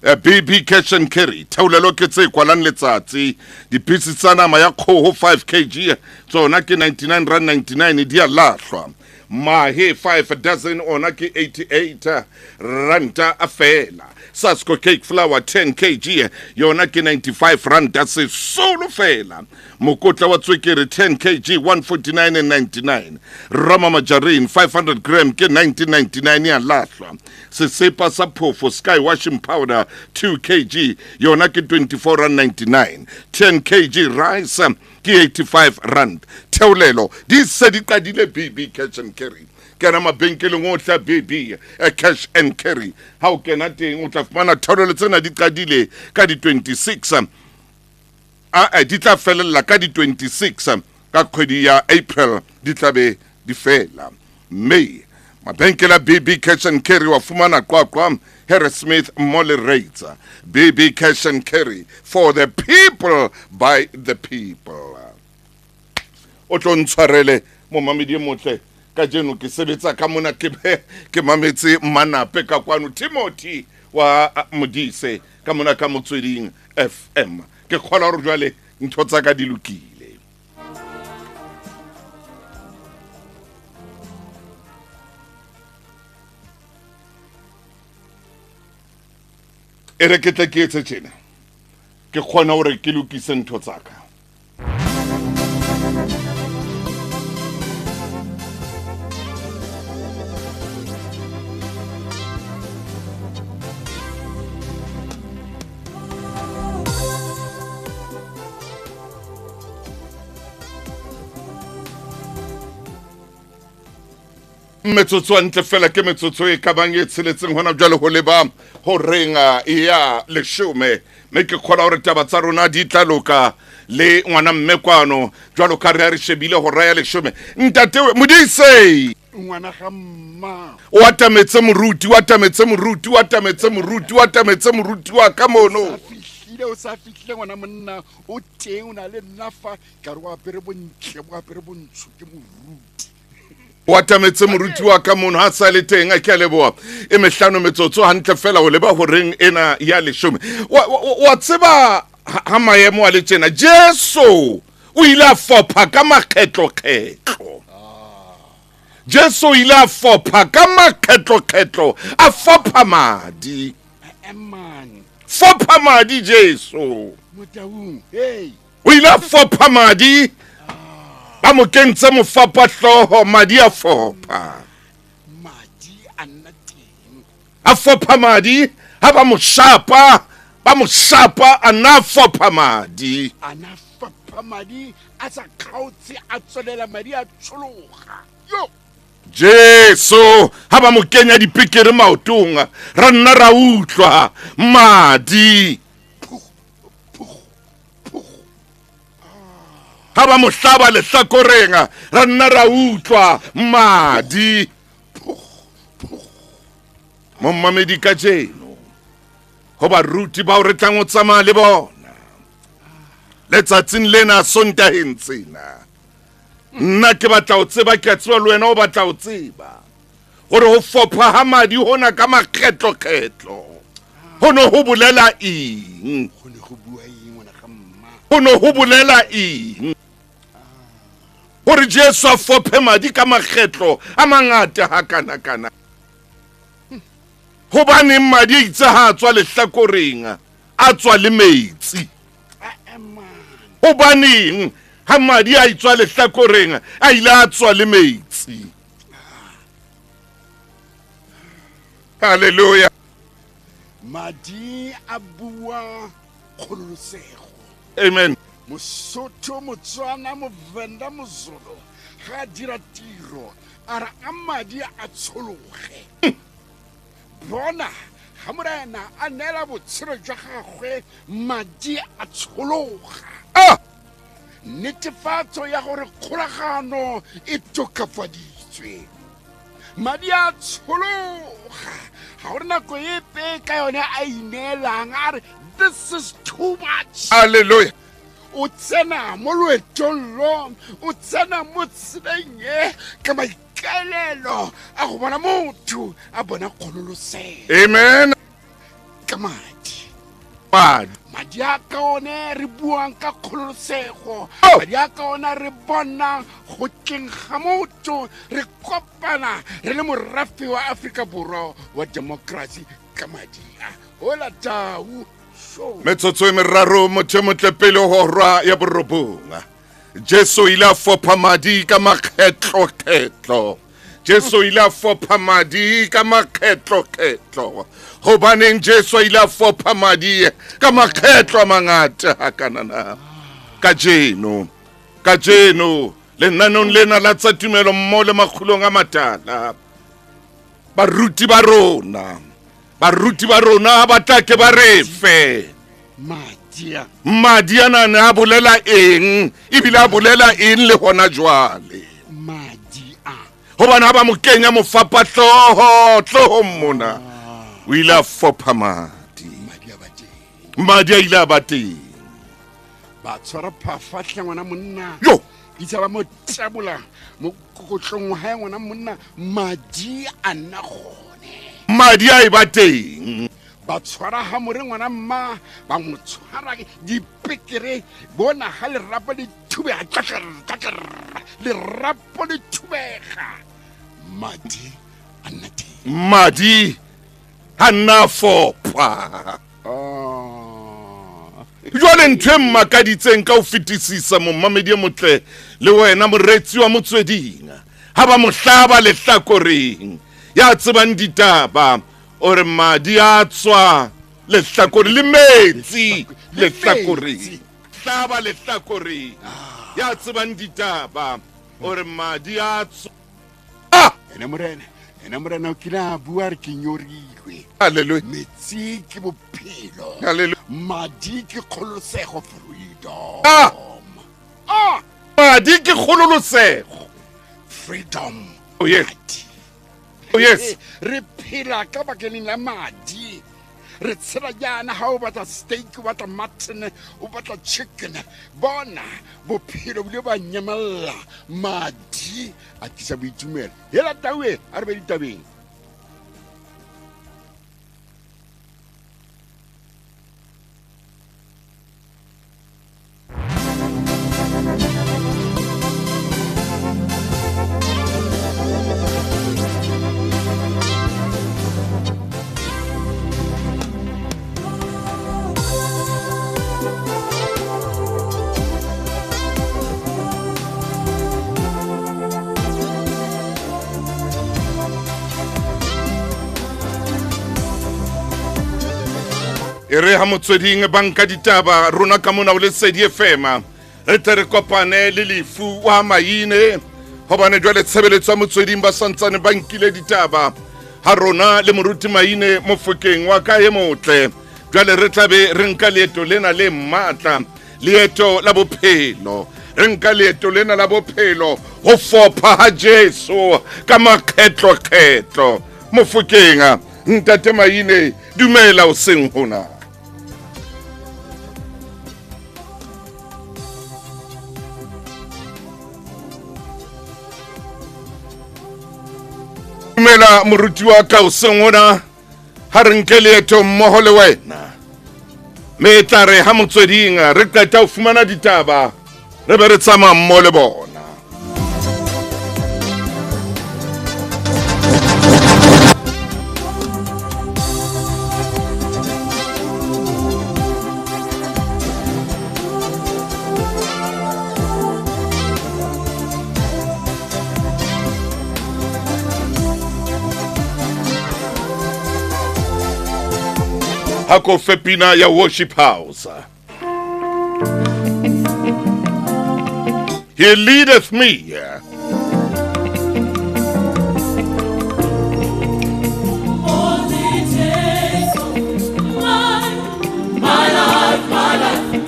BB Cash and Carry theolelo ke tse kwalang letsatsi. Dipisi tsa nama ya kgoho 5 kg tsona ke 99 rand 99 di a lahlwa. Mahe 5 dozen ona ke 88 ranta a fela. Sasco cake flour 10 kg yona ke 95 ranta sesolo fela. Mokotla wa tswekere 10 kg 149.99. Rama margarine 500 gram ke 1999 ya lahlwa. Sesepa sa phofo Sky washing powder 2 kg yona ke 24 rand 99. 10 kg rice ke 85 rand. Theolelo di se di qadile BB Cash and Carry. Kena mabenkeleng ohle a BB Cash and Carry. Ha o kena teng o tla fumana theolelo tsena di qadile ka di 26. Di tla felella ka di 26 ka kgwedi ya April di tla be di fela. Mme mabenkele a BB Cash and Carry wa fumana Qwaqwa, Harrismith, Molly Rates. BB Cash and Carry for the people by the people. O tlo ntshwarele momamedi e motle kajeno ke sebetsa ka mona ke ke mametse Manape ka kwano Timothy wa Modise ka mona ka Motsweding FM. Ke kgolwa hore jwale ntho tsa ka di lokile. E re ke tle ke etse tjena, ke kgona hore ke lokise ntho tsa ka. Metsotso ntle fela ke metsotso e ka bang e tsheletseng hona jwale ho leba ho renga ya 10 mme ke kgolwa hore taba tsa rona di tla loka le ngwana mme kwano jwalo ka re a re shebile hora ya 10. Ntate Modise ngwana ga mma o atametse moruti, o atametse moruti, o atametse moruti, o atametse moruti wa ka mono. fitlhile o sa fitlhile ngwana monna o teng o na le nna fa ka re o apere bontle bo apere bontsho ke moruti o atametse moruti wa ka mono ha sa le teng a ke a leboha e mehlano metsotso hantle fela o leba horeng ena ya leshome wa tseba ha maemo a le tjena Jesu o ile a fopha ka makgetlokgetlo Jesu o ile a fopha ka makgetlokgetlo a fopha madi fopha madi Jesu o ile a fopha madi ba mo kentse mofapahloho madi a fopha a fopha madi ha ba mo shapa a nna fopha madi a na fopha madi a sa kgaotse a tswelela madi a tshologa yo Jesu ha ba mo kenya dipekere maotong ra nna ra utlwa madi ha ba mo hlaba lehlakoreng ra nna ra utlwa madi mommamedi kajeno ho baruti bao re tlang ho tsamaya le bona letsatsing lena Sontaheng tsena nna ke batla ho tseba ke a tseba le wena o batla ho tseba hore ho fopha ha madi hona ka makgetlokgetlo ho ne ho bolela eng ho ne ho bolela eng hore Jesu a fophe madi ka makgetlo a mangata hakanakana hobaneng madi a itse ha a tswa lehlakoreng a tswa le metsi hobaneng ha madi a itswa lehlakoreng a ile a tswa le metsi haleluya madi a bua kgololosego amen Mosotho Motswana Movenda Mozulu ga dira tiro a re a madi a tshologe bona ga morena a neela botshelo jwa gagwe madi a tshologa netefatso ya gore kgolagano e tokafaditswe madi a tshologa ga gore nako epe ka yone a ineelang a re this is too much hallelujah o tsena mo loetong lo o tsena mo tseleng e ka maikaelelo a go bona motho a bona kgololosego amen ka madi madi a ka one re buang ka kgololosego madi a ka ona re bona go tleng ga motho re kopana re le morafe wa Afrika Borwa wa democracy ka madi a hola tau metsotso e meraro motho motle pele horwa ya borobong Jesu ile a fopha madi ka makgetlokgetlo Jesu ile a fopha madi ka makgetlokgetlo hobaneng Jesu ile a fopha madi ka makgetlo a mangata hakanana kajeno lenanong lena la tsa tumelo mmoho le makgulong a matala baruti ba rona ba tla ke ba re fe madi ana ne a bolela eng ebile a bolela eng le hona jwale hobane ha ba mo kenya mofapahloho tlohong mona o ile a fopha madi madi a ile a ba teng ba tshwara phafatlha ngwana monna yo itse ba mo tabola mo kokotlong wa hae ngwana monna madi a nna gone madi a e ba teng ba tshwara hamore ngwana mma ba mo tshwara dipekere bona ga lerapo le thubega lerapo le thubega madi a nna teng madi a nna fopha jwale ntho e mmakaditseng ka ho fetisisa mommamedi e motle le wena moretsi wa motsweding ha ba mo hlaba lehlakoreng ya tsebang ditaba o re madi a tswa lehlakoreng le metsi lehlakoreng hlaba lehlakoreng ya tsebang ditaba o re madi a tswa ene morena o kile a bua re ke nyorilwe haleluya metsi ke bophelo haleluya madi ke kgololosego freedom madi ke kgololosego freedom oh yes oh yes re phela ka bakeneng la madi Re tshela jaana ga o batla steak, o batla mutton, o batla chicken. Bona bophelo bile ba nyamelela, madi a tlisa boitumelo. Hela taue, a re be ditabeng. E re ha motsweding banka ditaba rona ka mona o Lesedi FM, re tle re kopane le lefu wa Maine, hobane jwale tshebeletso ya motsweding ba santsane ba nkile ditaba ha rona le moruti Maine Mofokeng wa ka e motle. Jwale re tlabe re nka leeto lena le matla, leeto la bophelo, re nka leeto lena la bophelo ho fopha ha Jesu ka makgetlo-kgetlo. Mofokeng, ntate Maine, dumela o seng hona. Dumela moruti wa ka o seng hona, ha re nke leeto mmoho le wena. Mme e tla re ha motsweding re qeta ho fumana ditaba, re be re tsamaya mmoho le bona. Hako fepina ya Worship House. He leadeth me. All the days of my life,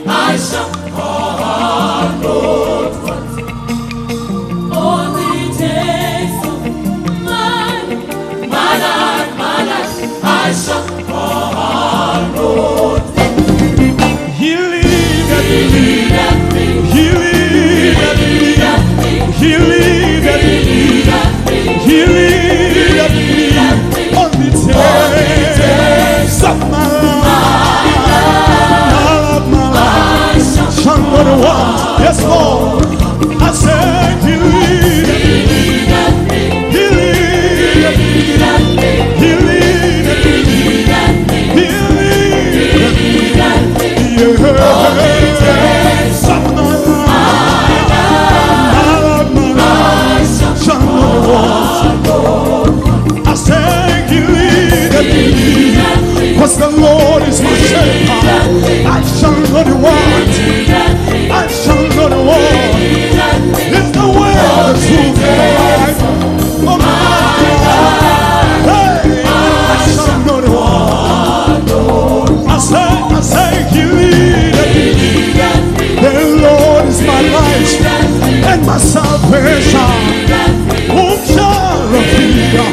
I shall not want. All the days of my life, I shall not want. He leadeth me. He leadeth me. He leadeth me. He leadeth me. On the days of my life, my life, shall not want. Yes, Lord. I said, He leadeth me. He leadeth me. He leadeth me. He leadeth me. Yeah. Of my life, my life, shall not want. I say, He leadeth me. 'Cause the Lord is my shepherd. I shall not want. I shall not want. It's the way, the truth, and the life. Oh my God. Hey, I shall not want. I say, He leadeth me. The Lord is my light and my salvation. Whom shall I fear?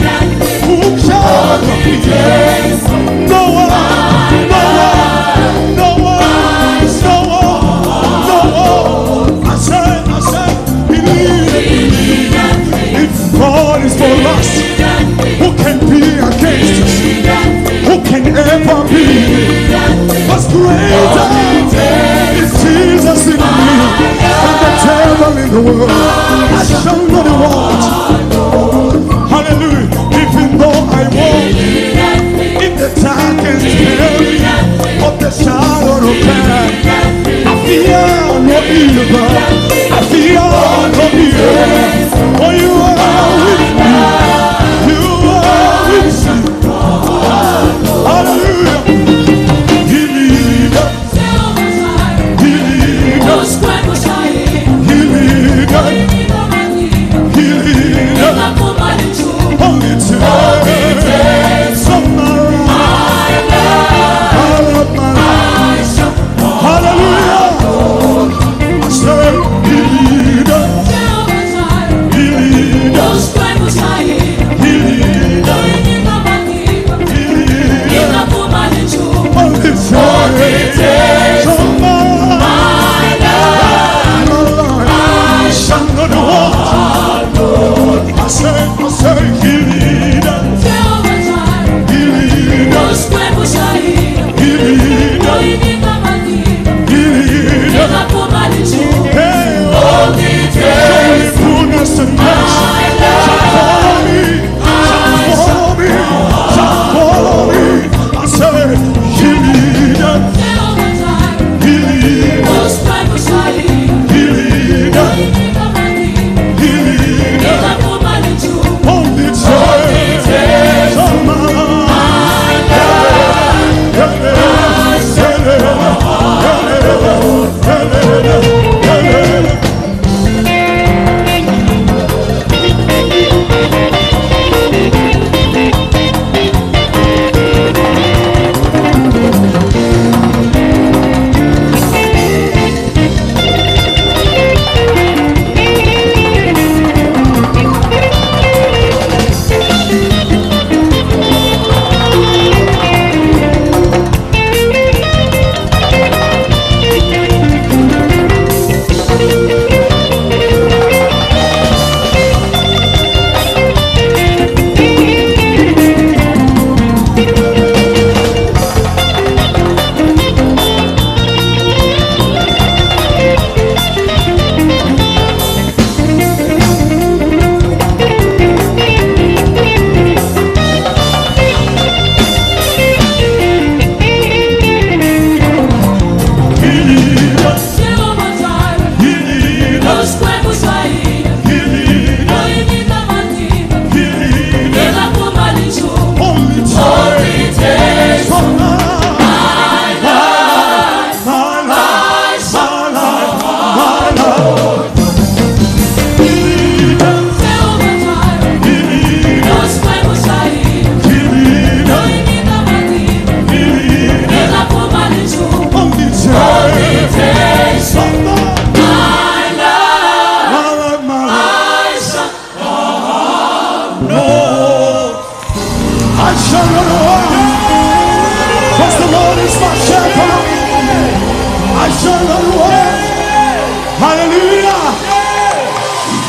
Whom shall I fear? No one, no one, no one, no one, no one. I say, He leadeth me. If God is for us, who can be against us? Who can ever be? What's greater is Jesus in me than the devil in the world. I shall not want. Hallelujah. Even though I walk in the darkest valley of the shadow of death, I fear no evil. I fear no evil. For you are with me. You are with me. Hallelujah. He leadeth. He leadeth. He leadeth.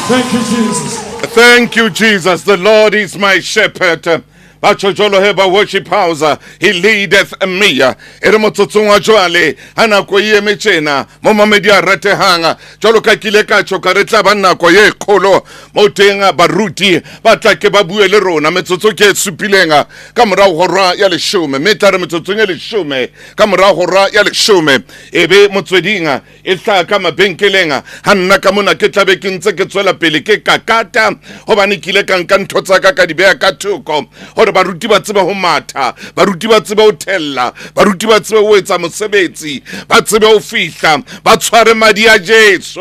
Thank you, Jesus. Thank you, Jesus. The Lord is my shepherd. Batjho jwalo he ba worship house, he leadeth me. E re motsotsong wa jwale ha nako e eme tjena, momamedi a ratehang, jwalo ka ke ile ka tjho ka re tla ba nako ye kgolo mo teng baruti ba tla ke ba bue le rona. Metsotso ke e supileng ka morao hora ya 10, mme tla re metsotsong e 10 ka morao hora ya 10 e be motsweding e hlaha ka mabenkeleng. Ha nna ka mona ke tlabe ke ntse ke tswela pele ke kakata, hobane ke ile ka nka ntho tsa ka ka di beha ka thoko hore baruti ba tsebe ho matha, baruti ba tsebe ho thella, baruti ba tsebe ho etsa mosebetsi, ba tsebe ho fihla, ba tshware madi a Jesu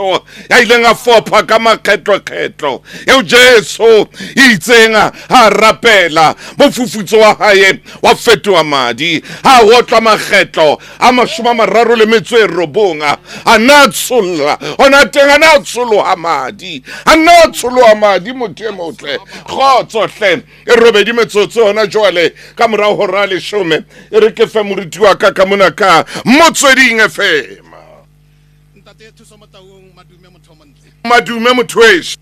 ya ileng a fopha ka makgetlokgetlo, eo Jesu itseng ha rapela mofufutso wa hae wa fetoha madi, ha otlwa makgetlo a 39 a na tsholla ona teng, a na tsholoha madi, a na tsholoha madi. Motho e motle, kgotso hle. E robedi metsotso hona jwale ka morao hora 10. E re ke fe moruti wa ka ka mona ka Motsweding FM. Ntate Thuso Motaung, madume motho montle. Madume motho wesho.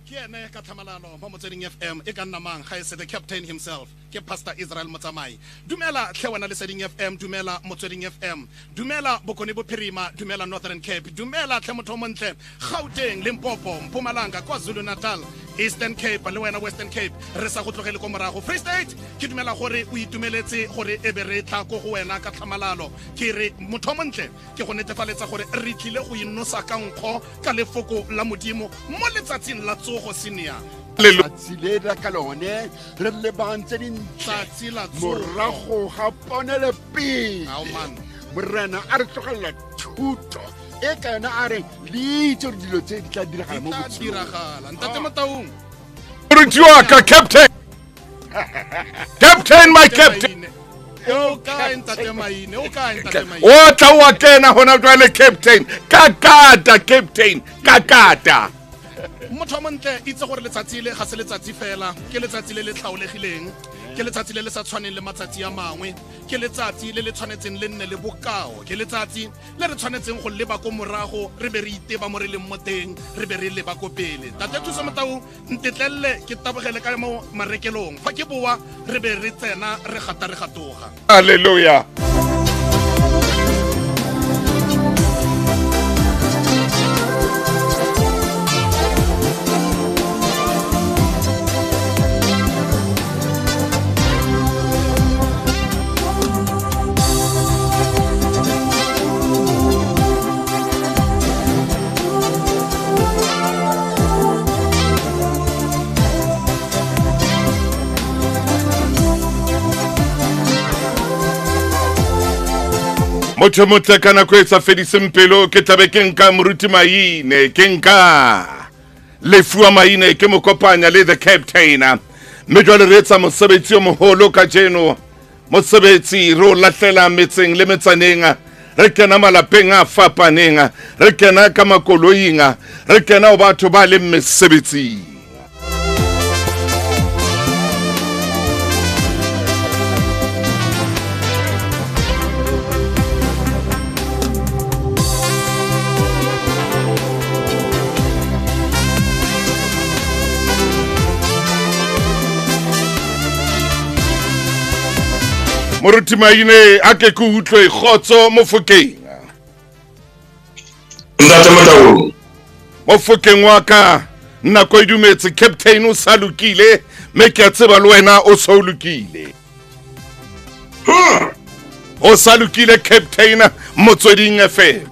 Ke ene ka tlhamalalo mo Motsweding FM e ka nna mang ga e se the captain himself, ke Pastor Israel Motsamai. Dumela tlhe wena Leseding FM, dumela Motsweding FM, dumela Bokone Bophirima, dumela Northern Cape, dumela tlhe motho montle Gauteng, Limpopo, Mpumalanga, KwaZulu Natal, Eastern Cape le wena Western Cape, re sa go tlogele ko morago. Free State, ke dumela gore o itumeletse gore e be re tla ko go wena ka tlhamalalo. Ke re motho montle ke go netefaletsa gore re tlile go inosa ka nkgo ka lefoko la Modimo mo letsatsing la tsogo senior. Letsatsi le la ka lone re lebantse dintle morago ga ponele pele. Morena a re tlogela thuto e ka yona a re le itse gore dilo tse di tla diragala mo botshelong. Diragala. Ntate Motaung. Moruti wa ka, captain. Captain, my captain. O kae ntate Maine? O kae ntate Maine? O tla wa kena hona jwale captain. Kakata captain, kakata. Motho montle itse gore letsatsi le ga se letsatsi fela, ke letsatsi le le tlhaolegileng, ke letsatsi le le sa tshwaneng le matsatsi a mangwe, ke letsatsi le le tshwanetseng le nne le bokao, ke letsatsi le re tshwanetseng go leba ko morago, re be re iteba mo re leng mo teng, re be re leba ko pele. Tate Thuso Motau, ntetlelle ke tabogele ka mo marekelong, fa ke boa re be re tsena re gata re gatoga. Hallelujah. Motho motle ka nako e sa fediseng pelo, ke tlabe ke nka moruti Maine, ke nka Lefuwa Maine, ke mo kopanya le the captain. Mme jwale re etsa mosebetsi o moholo kajeno, mosebetsi re o lahlela metseng le metsaneng, re kena malapeng a fapaneng, re kena ka makoloing, re kena ho batho ba leng mesebetsing. Moruti Maine, a ke ke utlwe kgotso Mofokeng. Ntate Motaung. Mofokeng wa ka, nako e dumetse, captain o sa lokile, mme ke a tseba le wena o sa lokile. O sa lokile captain Motsweding FM.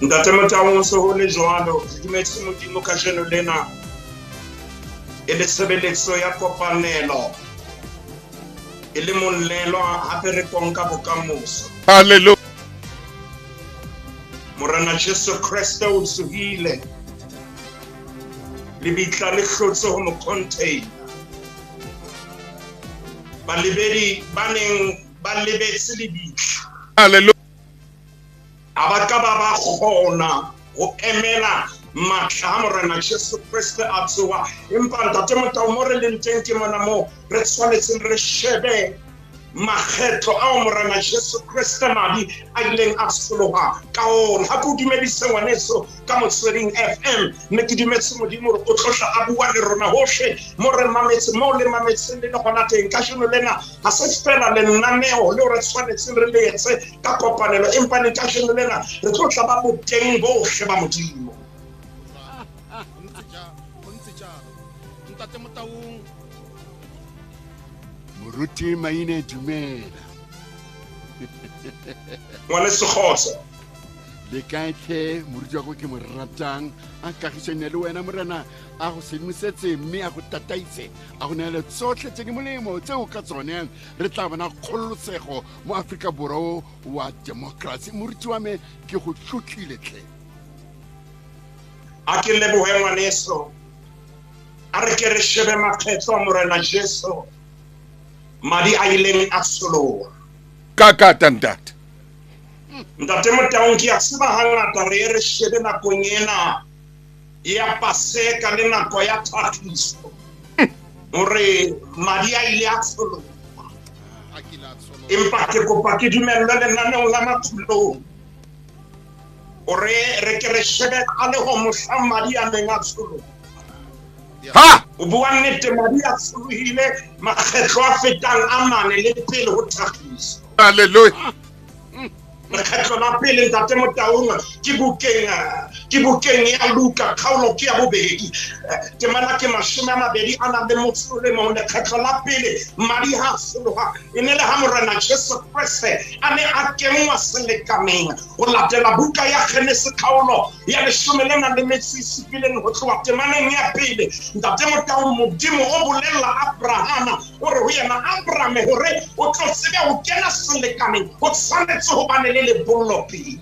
Ntate Motaung, se ho le jwalo, re dumetse Modimo kajeno lena e le tshebeletso ya kopanelo, e le molelo hape re konka bokamoso. Hallelujah. Morena Jesu Kriste o tsohile, lebitla le hlotse ho mo contain. Balebedi ba neng ba lebetse lebitla, hallelujah, a ba ka ba ba kgona ho emela matla a Morena Jesu Kriste a tsoha. Empa ntate Motau, mo re leng teng ke mona moo re tshwanetseng re shebe Makgetlo ao Morena Jesu Kriste madi a ileng a tsholoha ka ona. Ha ke o dumedise ngwaneso ka Motsweding FM, mme ke dumetse Modimo hore o tlotla a bua le rona hohle mo re mametse, mo le mametseng le le gona teng. Kajeno lena ha se fela lenaneo leo re tshwanetseng re le etse ka kopanelo, empa le kajeno lena re tlo tla ba boteng bohle ba Modimo. Ntate Motaung. Moruti Maine, dumela. Ngwaneso kgotso. Le kae tlhe moruti wa ko ke mo ratang, a kagisane le wena Morena, a go sedimosetse mme a go tataise, a go neele tsotlhe tse di molemo tseo ka tsone re tla bona kgololosego mo Aforika Borwa wa democracy. Moruti wa me, ke go tlotlile tlhe. A ke lebohe ngwaneso. A re ke re shebe makgetlo a Morena Jesu madi a ileng a tsholoha. Ka ka ntate. Ntate Motaung, ke a tseba hangata re ye re shebe nakong ena ya Paseka le nako ya thakgiso hore madi a ile a tsholoha. Empa ke kopa ke dumellwe lenaneong la Makhulong hore re ke re shebe qaleho mohlang madi a neng a tsholoha. Ha! O bua nnete, madi a tsholohile makgetlo a fetang a mane le pele ho thakgiso. Hallelujah. Lekgetlo la pele Ntate Motaung ke bukeng ya Luka, kgaolo ke ya bobedi, temana ke 22 a nang le motso le mong. Lekgetlo la pele madi ha tsholoha e ne le ha Morena Jesu Kriste a ne a kenngwa selekaneng ho latela buka ya Genese kgaolo ya 17 ho tloha temaneng ya pele. Ntate Motaung, Modimo o bolella Abrahama o re ho yena, Abraham, hore o tlo tsebe ho kena selekaneng ho tshwanetse ho bane le lebollo pele.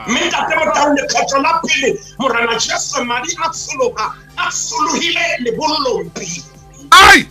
Mme Ntate Motaung, lekgetlo la pele Morena Jesu madi a tsholoha, a tsholohile lebollong pele. Ai!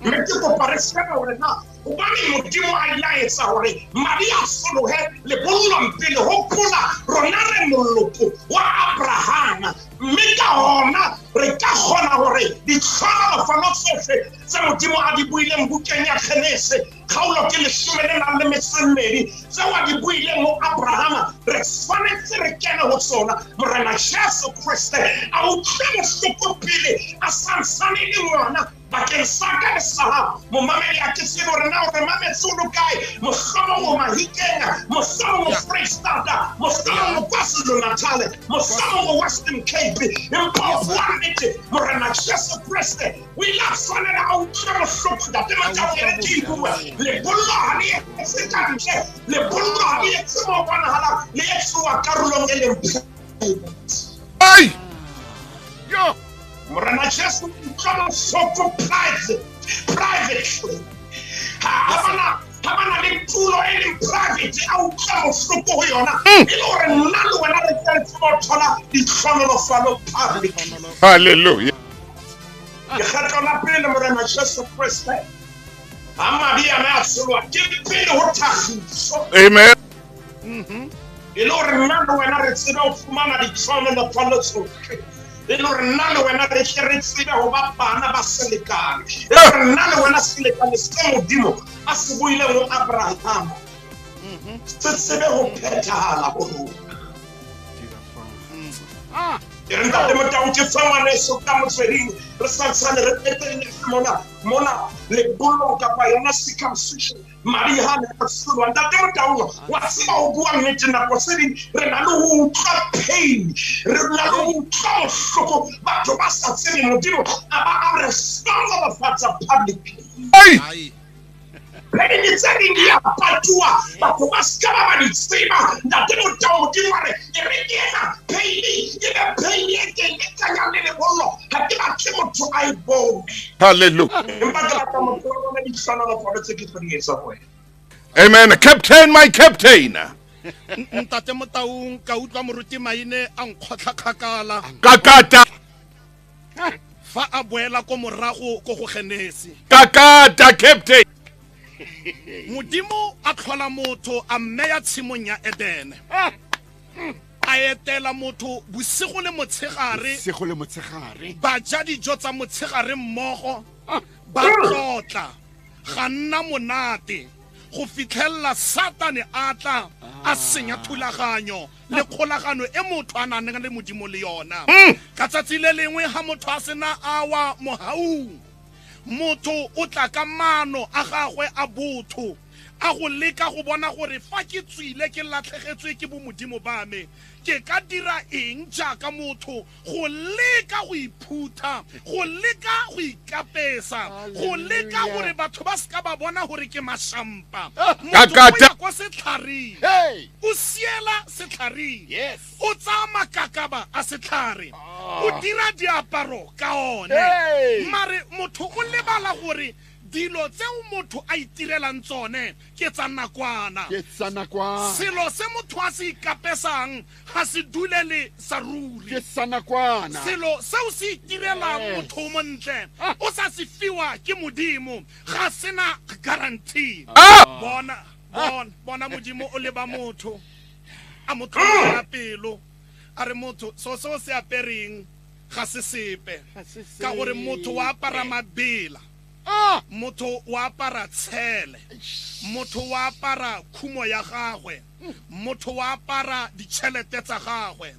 Mme ke kopa re shebe hore na hobane Modimo a ile a etsa hore madi a tsholohe lebollong pele. Hopola rona re moloko wa Abrahama, mme ka hona re ka kgona hore ditlhohonolofalo tsohle tse Modimo a di buileng bukeng ya Genese kgaolo ke 12 tseo a di buileng ho Abrahama, re tshwanetse re kene ho tsona. Morena Jesu Kriste a utlwe bohloko pele a santsane le ngwana bakeng sa ka le sa hao. Momamedi, a ke tsebe hore na o re mametse o lo kae, mohlomong o Mahikeng, mohlomong o Freistata, mohlomong o KwaZulu-Natal, mohlomong o Western Cape, empa o bua nnete, Morena Jesu Kriste o ile a tshwanela a utlwe bohloko. Ntate Motaung, e re ke e bue, lebollo ha le etse ka ntle, lebollo ha le etse mo bonahalang, le etsuwa karolong e leng private. Ai! Yo! Morena Jesu o utlwa bohloko privately. Ha bana le tulo e leng private, a utlwa bohloko ho yona, e le hore nna le wena re tle re tsebe ho thola ditlhohonolofalo public. Hallelujah. Lekgetlo la pele Morena Jesu Kriste ha madi a ne a tsholoha ke pele ho thakgiso. Amen. E le hore nna le wena re tsebe ho fumana ditlhohonolofalo tsohle, e le hore nna le wena re tle re tsebe ho ba bana ba selekane, e le hore nna le wena selekane se Modimo a se buileng ho Abrahama se tsebe ho phethahala ho rona. E re Ntate Motaung, ke fa ngwaneso ka Motsweding, re santsane re qetelletse mona lebollong kapa yona circumcision, madi ha ne a tsholoha. Ntate Motaung, wa tseba ho bua nnete, nako tse ding re na le ho utlwa pain, re na le ho utlwa bohloko, batho ba sa tsebe Modimo a ba a re hlohonolofatsa publicly. Ai! Pain tse ding di a patuwa, batho ba ska ba ba di tseba. Ntate Motaung, Modimo a re, e re ke ena pain, e be pain e teng e tlayang le lebollo, ha ke batle motho a e bone. Hallelujah. Empa ke batla motho a bone ditlhohonolofalo tse ke tlo di etsa ho wena. Amen. Captain, my captain. Ntate Motaung, ka utlwa moruti Maine a nkgotlha kgakala. Kakata. Fa a boela ko morago ko go Genese. Kakata, captain. Modimo a tlhola motho a mmeya tshimong ya Edene. A etela motho bosigo le motshegare. Bosigo le motshegare. Ba ja dijo tsa motshegare mmogo, ba tlotla. Ga nna monate go fitlhella Satane a tla a senya thulaganyo le kgolagano e motho a nang le Modimo le yona. Ka tsatsi le lengwe ha motho a sena awa mohaung, motho o tla ka mano a gagwe a botho a go leka go bona gore fa ke tswile ke latlhegetswe ke bo Modimo ba me, ke ka dira eng jaaka motho go leka go iphutha, go leka go ikapesa, go leka gore batho ba seka ba bona gore ke mashampa. Motho o ya kwa setlhareng, o siela setlhareng, o tsaya makakaba a setlhare, o dira diaparo ka one. Mare motho o lebala gore dilo tseo motho a itirelang tsone ke tsa nakwana. Selo se motho a se ikapesang ga se dulele sa ruri. Ke tsa nakwana. Selo seo se itirelang motho o montle o sa se fiwa ke Modimo ga sena guarantee. Bona bona Modimo o leba motho a mo tlogela pelo a re motho so seo se apereng ga se sepe, ka gore motho wa apara mabela, motho wa apara tshele, motho wa apara khumo ya gagwe, motho wa apara ditšhelete tsa gagwe,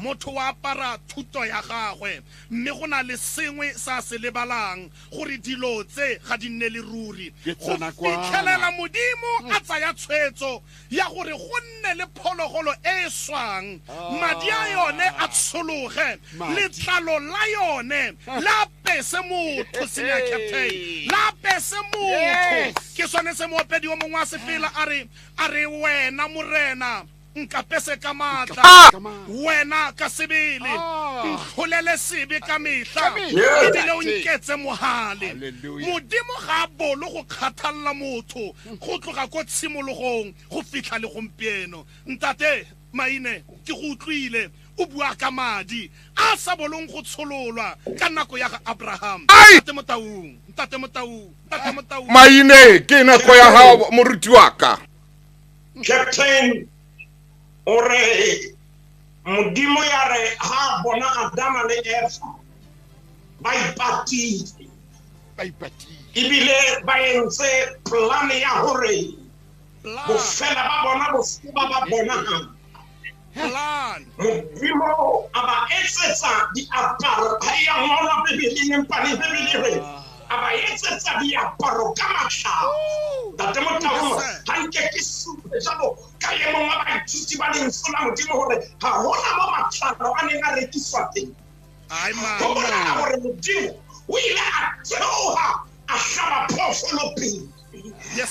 motho wa apara thuto ya gagwe, mme go na le sengwe sa se lebalang gore dilo tse ga di nne le ruri. Go fitlhelela Modimo a tsaya tshwetso ya gore go nne le phologolo e e swang, madi a yone a tshologe, letlalo la yone la apese motho, senior captain, la apese motho. Ke sone se moopedi o mongwe a se fela a re wena Morena nkapese ka matla, wena ka sebele ntlholele sebe ka mehla, ebile o nketse mohale. Modimo ga a bolo go kgathalla motho go tloga ko tshimologong go fitlha le gompieno. Ntate Maine, ke go utlwile o bua ka madi a sa bolong go tshololwa ka nako ya ga Abraham. Ntate Motaung, ntate Motaung, ntate Motaung. Maine, ke nako ya hao moruti wa ka. Captain, ore Modimo ya re ha bona Adama le Eva ba ipatile, ebile ba entse plan ya hore bofela ba bona bofuba ba bona. Modimo a ba etsetsa diaparo, ha ya ngolwa Bibeleng, empa le Bibele re a ba etsetsa diaparo ka matlalo. Ntate Motaung, ha nke ke supe jalo ka e mongwe wa baithuti ba lentswe la Modimo hore ha hona mo matlalo a neng a rekiswa teng. Ho bolela hore Modimo o ile a theoha a hlaba phoofolo pele.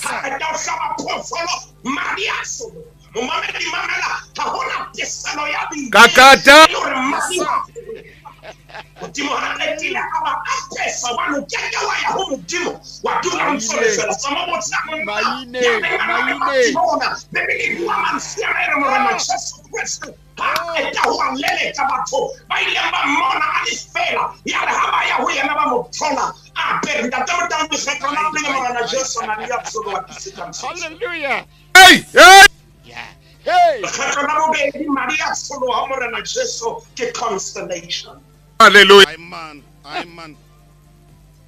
Ha qeta ho hlaba phoofolo, madi a solo. Momamedi mamela, ha hona teselo ya bile. Kakata. Modimo ha qetile a ba apesa, wa lokeke wa ya ho Modimo, wa dula ntse le fela sa mo botsa. Maine, Bibele e bua mantswe a re Morena Jesu Kriste ha qeta ho a leleka batho ba ileng ba mmona a le fela, ya re ha ba ya ho yena ba mo thola a apere. Ntate Motaung, lekgetlo la pele Morena Jesu a na le ya tsolo wa tisitsa. Hallelujah. Hey, hey. Lekgetlo la bobedi madi a tsholoha Morena Jesu ke constellation. Hallelujah. Amen.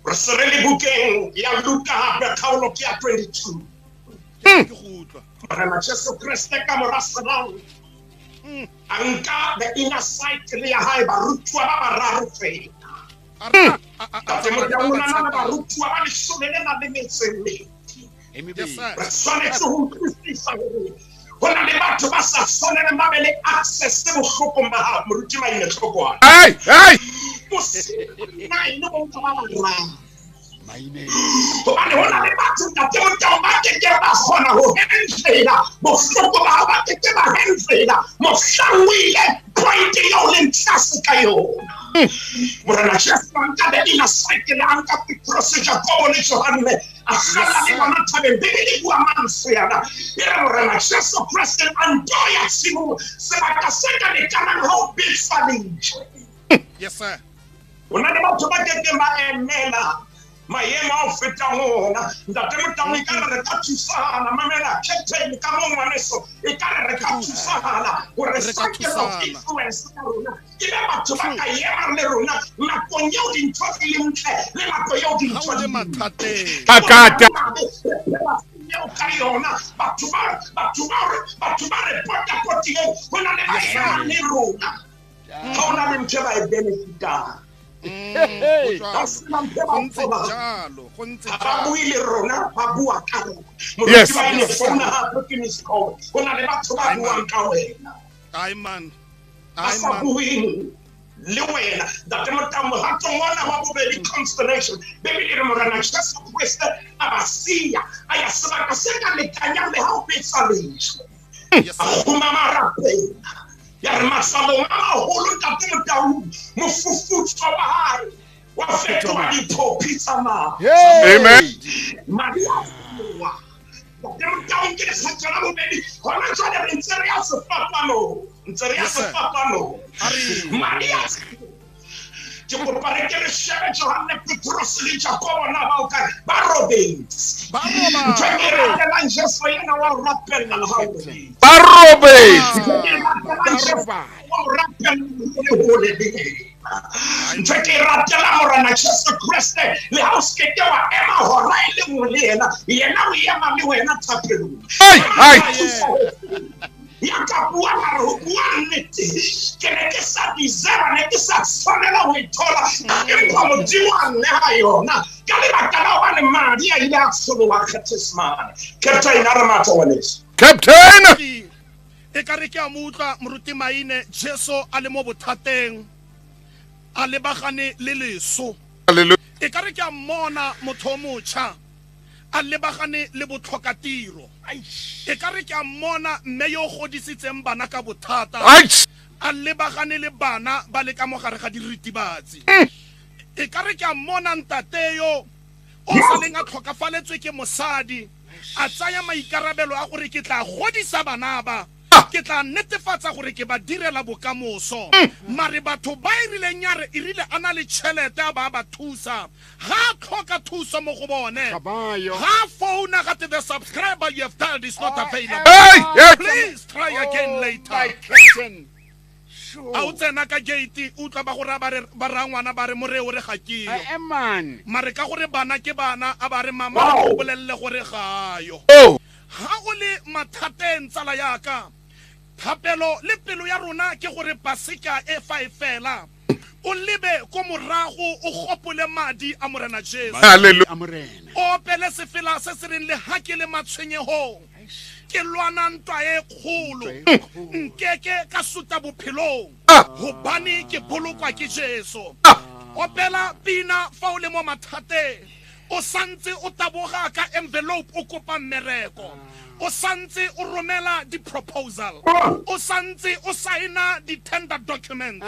Re se re le bukeng ya Luka hape kgaolo ke ya 22. Morena Jesu Kriste ka mora selao a nka the inner cycle ya hae, barutuwa ba bararo fela. Ntate Motaung, o na le barutuwa ba leshome le nang le metso e mmedi. Re tshwanetse ho utlwisisa hore ho na le batho ba sa tshwaneleng ba be le access bohlokong ba hao. Moruti Maine Tlhokwane. Hey, hey. Maine o nka ba bararo. Hobane ho na le batho ntate Motaung ba kekeng ba kgona ho handlela bohloko ba hao, ba keke ba handlela mohlang o ile point eo leng tlase ka yona. Morena Jesu a nka the inner cycle, a nka Petrose, Jakobo le Johanne, a hlala le bona thabeng. Bibele e bua mantswe ana, e re Morena Jesu Kriste a nto ya tshimong, sebaka se ka lekanang ha o betswa lejwe. Yes sir. Ho na le batho ba kekeng ba emela Maemo a o fetang ona. Ntate Motau, e ka re re ka thusana. Mamela, captain, ka mo ngwaneso, e ka re re ka thusana hore circle of influence ya rona e be batho ba ka ema le rona nakong eo dintho di leng ntle le nako eo dintho di mathateng. Akata. Eo ka yona batho ba re potapotileng ho na le ba emang le rona. Ha ho na le ntho e ba e benefitang. Ba bue le rona, ba bua ka rona. Yes. Moruti ba ile founa hape ke miss call. Ho na le batho ba buang ka wena. Ai man. Ba sa bueng le wena. Ntate Motau, mohatong ona wa bobedi constellation, Bibele e re Morena Jesu Kriste a ba siya, a ya sebaka se ka lekanyang le ha o betsa lejwe. A kgumama a rapela. Ya re masalong a maholo, Ntate Motau, mofufutso wa hae wa fetoha diphophi tsa madi. Amen. Madi a tloha. Ntate Motau, ke lekgetho la bobedi. Hona jwale re ntse re ya sefapanong. Ntse re ya sefapanong. Madi a tloha. Ke kopa re ke re shebe Johanne, Petrus le Jakobo na bao kae? Ba robetse. Ntho e ke e ratelang Jesu yena wa o rapella le ha o robetse. Ba robetse. Ntho e ke e ratelang Jesu wa o rapella le hole le yena. Ntho e ke e ratelang Morena Jesu Kriste le ha o se ke wa ema hora e le nngwe le yena, yena o ema le wena thapelong. Ai, ai. Ya ka bua la re ho bua nnete, ke ne ke sa deserve, ne ke sa tshwanela ho e thola, empa Modimo a nneha yona ka lebaka la hobane madi a ile a tsholoha Gethsemane. Captain, a re matha ngwaneso. Captain! E ka re ke a mo utlwa Moruti Maine, Jesu a le mo bothateng, a lebagane le leso. Hallelujah. E ka re ke a mmona motho o motjha a lebagane le botlhokatiro. E ka re ke a mmona mme yo o godisitseng bana ka bothata a lebagane le bana ba le ka mo gare ga diritibatsi. E ka re ke a mmona ntate yo o saleng a tlhokafaletswe ke mosadi, a tsaya maikarabelo a gore ke tla godisa bana ba, ke tla netefatsa gore ke ba direla bokamoso. Mare batho ba e rileng ya re e rile a na le tšhelete a ba ba thusa, ga a tlhoka thuso mo go bone, ga a founa ga te the subscriber you have dialed is not available. Hey, hey. Please try again later. A o tsena ka gate, utlwa ba go raya ba re, ba raya ngwana ba re, more o re ga ke yo. Mare ka gore bana ke bana, a ba re, mama, re go bolelle gore ga yo. Ha o le mathateng tsala ya ka, thapelo le pelo ya rona ke gore paseka e fa e fela, o lebe ko morago, o gopole madi a Morena Jesu. Hallelujah. O opele sefela se se reng le ha ke le matshwenyehong, ke lwana ntwa e kgolo, nkeke ka suta bophelong, hobane ke bolokwa ke Jesu. Opela pina fa o le mo mathateng, o santse o taboga ka envelope o kopa mmereko, o santse o romela di-proposal, o santse o saena di-tender documents.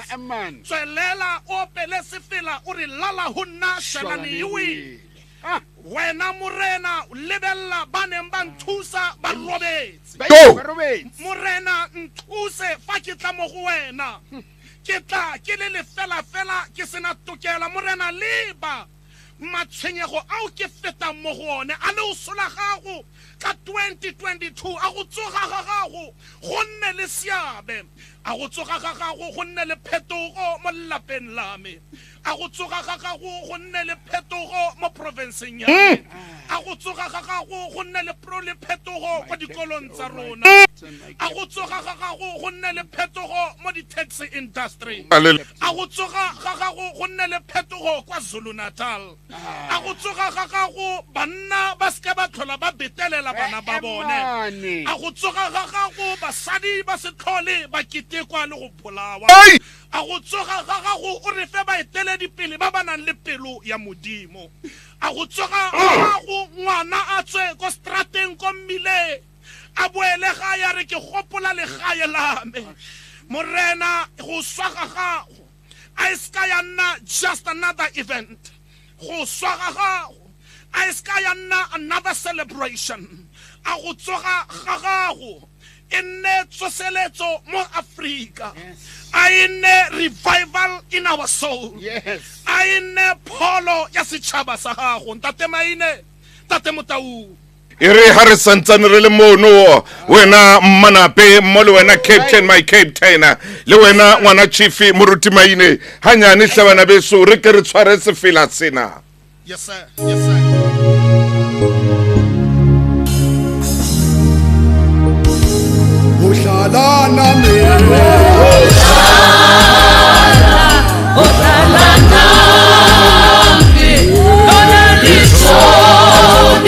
Tswelela o opele sefela o re lala ho nna shwelane iwe. Wena Morena, lebella ba neng ba nthusa ba robetse. Morena, nthuse fa ke tla mo go wena. Ke tla ke le lefela fela ke sena tokela. Morena, leba matshwenyego ao ke fetang mo go one, a le o sola gago ka 2022, a go tsoga ga gago go nne le seabe, a go tsoga ga gago go nne le phetogo mo lelapeng la me, a go tsoga ga gago go nne le phetogo mo provinceng ya me, a go tsoga ga gago go nne le le phetogo kwa dikolong tsa rona, a go tsoga ga gago go nne le phetogo mo di-taxi industry, a go tsoga ga gago go nne le phetogo kwa Zulu Natal, a go tsoga ga gago banna ba seka ba tlhola ba betelela bana ba bone, a go tsoga ga gago basadi ba se tlhole ba ketekwa le go bolawa, a go tsoga ga gago o re fe baeteledipele ba ba nang le pelo ya Modimo, a go tsoga ga gago ngwana a tswe ko strateng ko mmileng a boele gae a re ke gopola legae la me. Morena, go swa ga gago a e seka ya nna just another event, go swa ga gago a e seka ya nna another celebration, a go tsoga ga gago e nne tsoseletso mo Afrika, a e nne revival in our soul, a A e nne pholo ya setšhaba sa gago ntate Maine tate Motau. E re ha re santsane re le mono wena Mmanape mo le wena captain my captain le wena ngwana chief Moruti Maine hanyane hlabana beso re ke re tshware sefela sena. Yes sir, yes sir. Uhlala nami, uhlala nami, lona lishonile.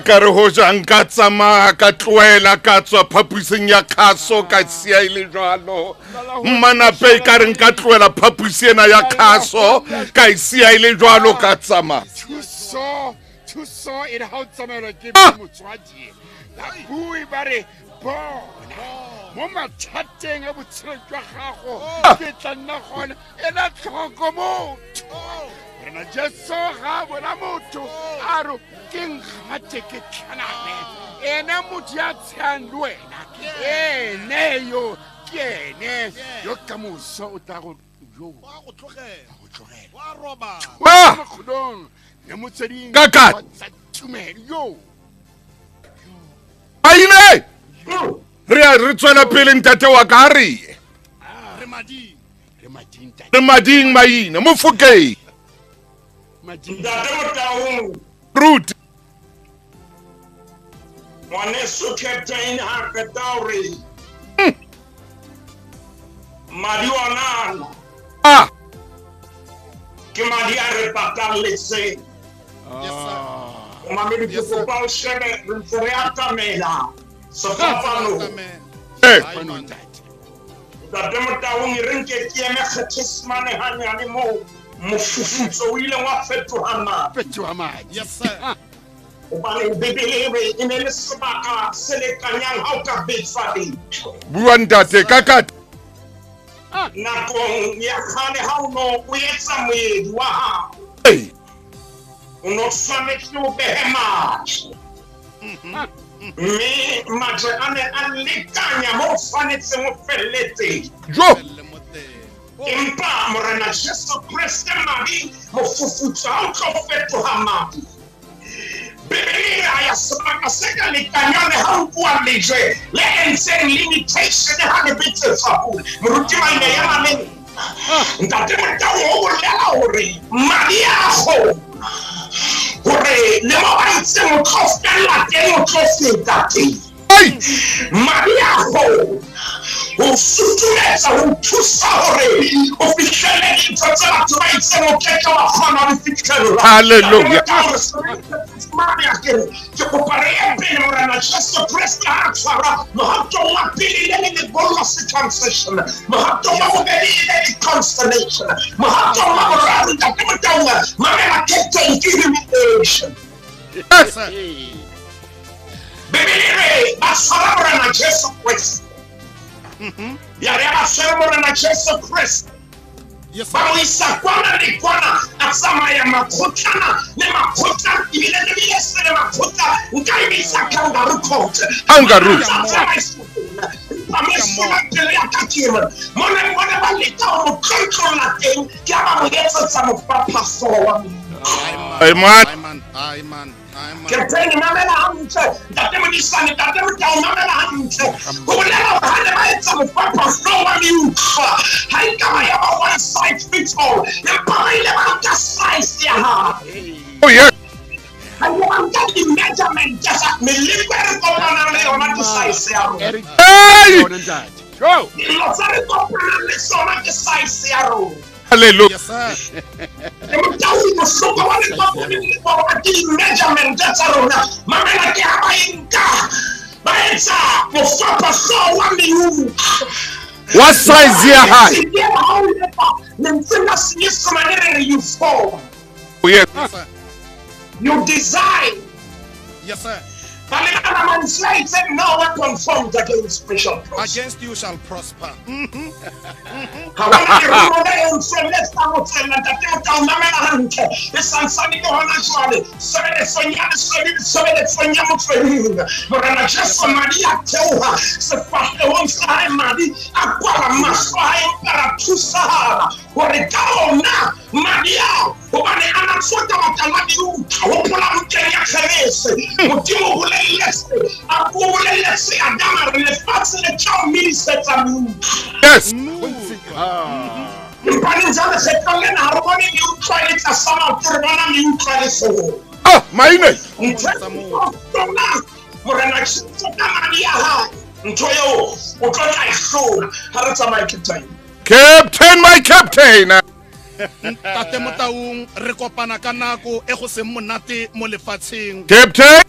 Ka re hoja nka tsamaya ka tlohela ka tswa phapusing ya khaso ka siya e le jwalo. Mmanape ka re nka tlohela phapusi ena ya khaso ka e siya e le jwalo ka tsamaya. Thuso e re ha o tsamaelwa ke motswadi. Babui ba re bona mo mathateng a botshelo jwa gago ke tla nna gona ela tlhoko motho. Rena Jesu ga bona motho a re ke nkgate ke tlhaname ene motho ya tshehang le wena ene yo ke ene yo ka moso o tla go yo wa go tlogela wa roba makgolong le motsweding ka tumelo yo Aine re tswela pele ntate wa ka re re mading Maine Mofokeng Ntate Motaung Ruth ngwaneso captain ha qeta hore madi ona ke madi a re patalletseng. Yes sir. Mamedi ke kopa o shebe re ntse re atamela Sefapano. Eh. Ntate Motaung e re nke ke eme Kgethesemane hanyane moo mofufutso o ileng wa fetoha madi. Fetoha madi. Yes sir. Hobane Bibele e re e ne le sebaka se lekanyang ha o ka betswa letho. Bua ntate ka Nakong ya kgale ha o no o etsa moedi wa hao. Hey. O no tshwanetse o behe majwe. Mme majwe a ne a lekanya mo o tshwanetseng o felle teng. Jo. Empa Morena Jesu Kreste madi mofufutso ha o tlo fetoha madi. Bibele a ya sebaka se ka lekanyang le ha o bua lejwe le entseng limitation ha le betsetswa pula. Moruti Maine ya Maleng. Ntate Motaung o bolela hore madi a kgona hore le mo ba itseng o tlo fella teng, o tlo feta teng. Madi a kgona ho sutumetsa, ho thusa hore o fihlelle dintho tse batho ba itseng o ke ke wa kgona ho di fihlella. Hallelujah. Ke kopa re ye pele Morena Jesu Kreste ha a tshwara mohatong wa pele le le lebollo circumcision, mohatong wa bobedi e le le-constellation, mohatong wa boraro Ntate Motaung mamela captain ke humiliation. Yes. Bibele e re ba tshwara Morena Jesu Kreste. Ya re ba tshwere Morena Jesu Kreste. Ba mo isa kwana le kwana, a tsamaya makgotlana le makgotla, ebile le bile se le makgotla, nka e bitsa kangaroo court. Kangaroo. Ba mo sola pelo ya ka ke re, mone mone ba leka ho mo tlontlolla teng, ke ha ba mo etsetsa mofaphahlooho wa Amen. Amen. Ke teng mamela hantle, Ntate Modisane, Ntate Motaung mamela hantle. Ho bolela hore ha ne ba etsa mofaphahlooho wa meutlwa, ha e ka ba ya ba one size fits all, empa ba ile ba nka size ya hae. Oh yeah. Ha ile ba nka di-measurement tsa meleko e re kopanang le yona ke size ya rona. Hey! Dilo tse re kopanang le tsona ke size ya rona. Hallelujah. Yes sir. Motaung bohloko ba le ba ke di-measurement tsa rona. Mamela ke ha ba e nka, ba etsa mofaphahlooho wa meutlwa. Wa size ya hae. Lentswe la Senyesemane re re you form. Oh yes. You design. Yes sir. Ba lebala mantswe a itseng, no weapon formed against me shall prosper. Against you shall prosper. Ha hona lerumo le entsweng le tla mo tswella, Ntate Motaung mamela hantle. E santsane ke hona jwale, tshebeletsong ya lesedi le tshebeletsong ya motsweding. Morena Jesu madi a theoha sefahlehong sa hae, madi a kwala mahlo a hae, empa ra thusahala hore ka ona madi ao, hobane a na tswa ka baka la meutlwa. Hopola bukeng ya Kgerese, Modimo o bolelletse, a bolelletse Adama re lefatshe le tla o medisetsa meutlwa. Yes. Empa jwale kgetlong lena ha re bone meutlwa e le tlasa maoto, re bona meutlwa le hloohong. Ah, maine. Ntho e Morena Jesu ka madi a hae, ntho eo o tlo tla e hlola. Ha re tsamaye ke teng. Captain, my captain. Ntate Motaung re kopana ka nako e go seng monate mo lefatsheng. Captain.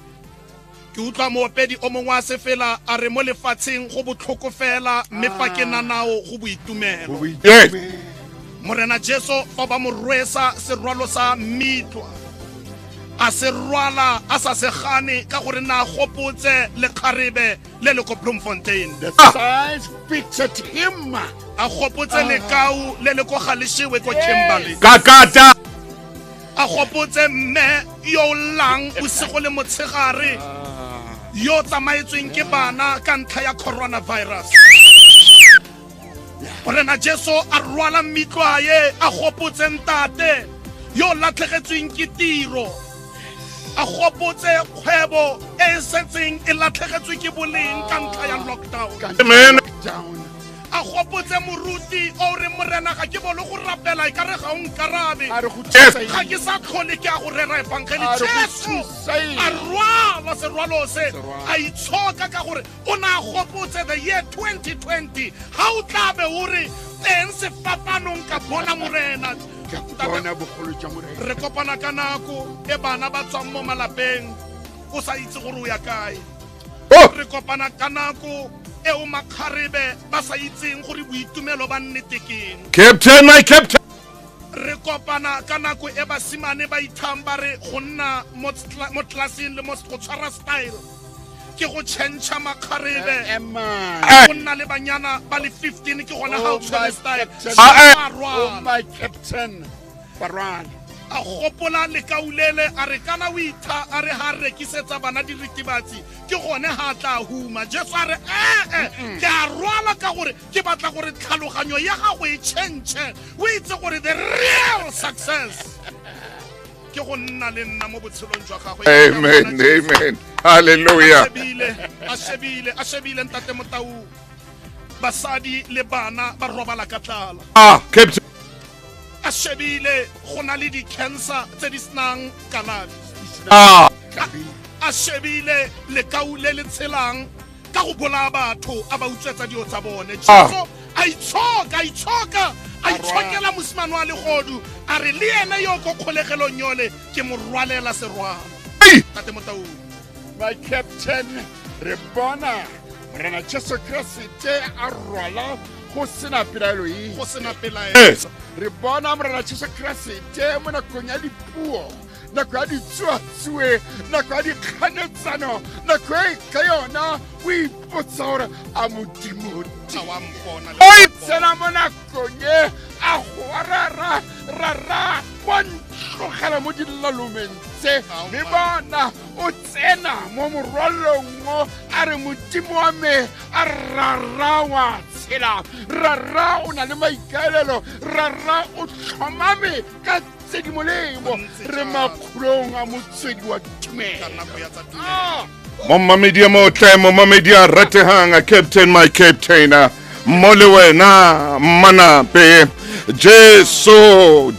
Ke utlwa moopedi o mongwe a se fela a re mo lefatsheng go botlhoko fela mme fa ke na nao go boitumelo. Yes. Morena Jesu fa ba mo rwesa serwalo sa mitlwa, a se rwala a sa se gane ka gore na gopotse le kgarebe le le ko Bloemfontein. The size fitted him. A gopotse lekau le le ko Galeshewe ko Kimberley. Kakata. A gopotse mme yo lang bosigo le motshegare yo tsamaetsweng ke bana ka ntlha ya coronavirus. Morena Jesu a rwala mitlwa ye, a gopotse ntate yo latlhegetsweng ke tiro, a gopotse kgwebo e e setseng e latlhegetswe ke boleng ka ntlha ya lockdown. Amen. A gopotse moruti o re Morena ga ke bolo go rapela e ka re ga o nkarabe, ga ke sa tlhole ke a go rera efangeli. Jesu a rwala serwalo se, a itshoka ka gore o na gopotse the year 2020 ha o tla be o re teng sefapanong ka bona Morena. Re kopana ka nako e bana ba tswang mo malapeng o sa itse gore o ya kae. Re kopana ka nako eo makgarebe ba sa itseng gore boitumelo ba nnete keng. Captain, my captain. Re kopana ka nako e basimane ba ithang ba re go nna mo tlelaseng le mo go tshwara style ke go change makgarebe. Go nna le banyana ba le 15 ke gona ga o tshwere style. Oh my captain, Barwana. A gopola lekaulele a re kana o itha a re ha rekisetsa bana diritibatsi ke gone ha tla huma. Jesu a re ke a rwala ka gore ke batla gore tlhaloganyo ya gago e change, o itse gore the real success ke go nna le nna mo botshelong jwa gagwe. Amen, amen, hallelujah. A shebile ntate Motau, basadi le bana ba robala ka tlala. Captain. A shebile go na le di-cancer tse di senang kalafi. A shebile lekau le le tshelang ka go bolaya batho a ba utswetsa dio tsa bone. Jesu a itshoka a itshokela mosimane wa legodu a re le ene yo ko kgolegelong yole ke mo rwalela serwalo. Tate Motau. My captain, re bona Morena Jesu Kriste a rwala go sena pelaelo e. Go sena pelaelo. Re bona Morena Jesu Kriste mo nakong ya dipuo, nako ya ditsuatsue, nako ya dikganetsano, nako e ka yona o ipotsa gore a Modimo wa mpona. O tsena mo nakong e a goa rara rara wa ntlogela mo dilalomeng tse, mme bona o tsena mo morwalong o a re Modimo wa me a rara wa tshela, rara o na le maikaelelo, rara o tlhomame ka tse di molemo, re makgolong a motswedi wa tumelo. Momamedi a motle, momamedi a ratehang, captain, my captain, mo le wena mmanape. Jesu o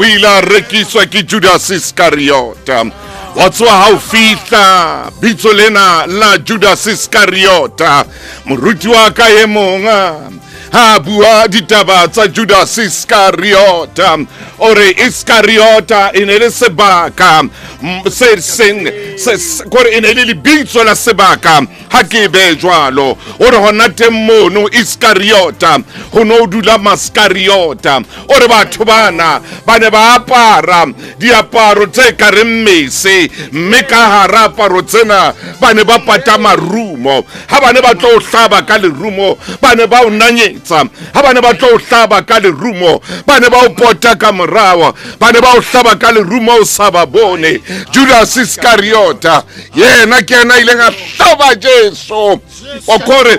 ile a rekiswa ke Judas Iskariota. Wa tswa ha o fihla bitso lena la Judas Iskariota, moruti wa ka e mong ha bua ditaba tsa Judas Iskariota, o re Iskariota e ne le sebaka se seng se kore e ne le lebitso la sebaka ha ke be jwalo. O re hona teng mono Iskariota ho no dula Maskariota. O re batho bana ba ne ba apara diaparo tse ka reng mese, mme ka hara aparo tsena ba ne ba pata marumo. Ha ba ne ba tlo hlaba ka lerumo ba ne ba o nanyetsa, ha ba ne ba tlo hlaba ka lerumo ba ne ba o pota ka morao, ba ne ba o hlaba ka lerumo o sa ba bone. Judas Iskariota yena ke yena ileng a hlaba Jesu, o kore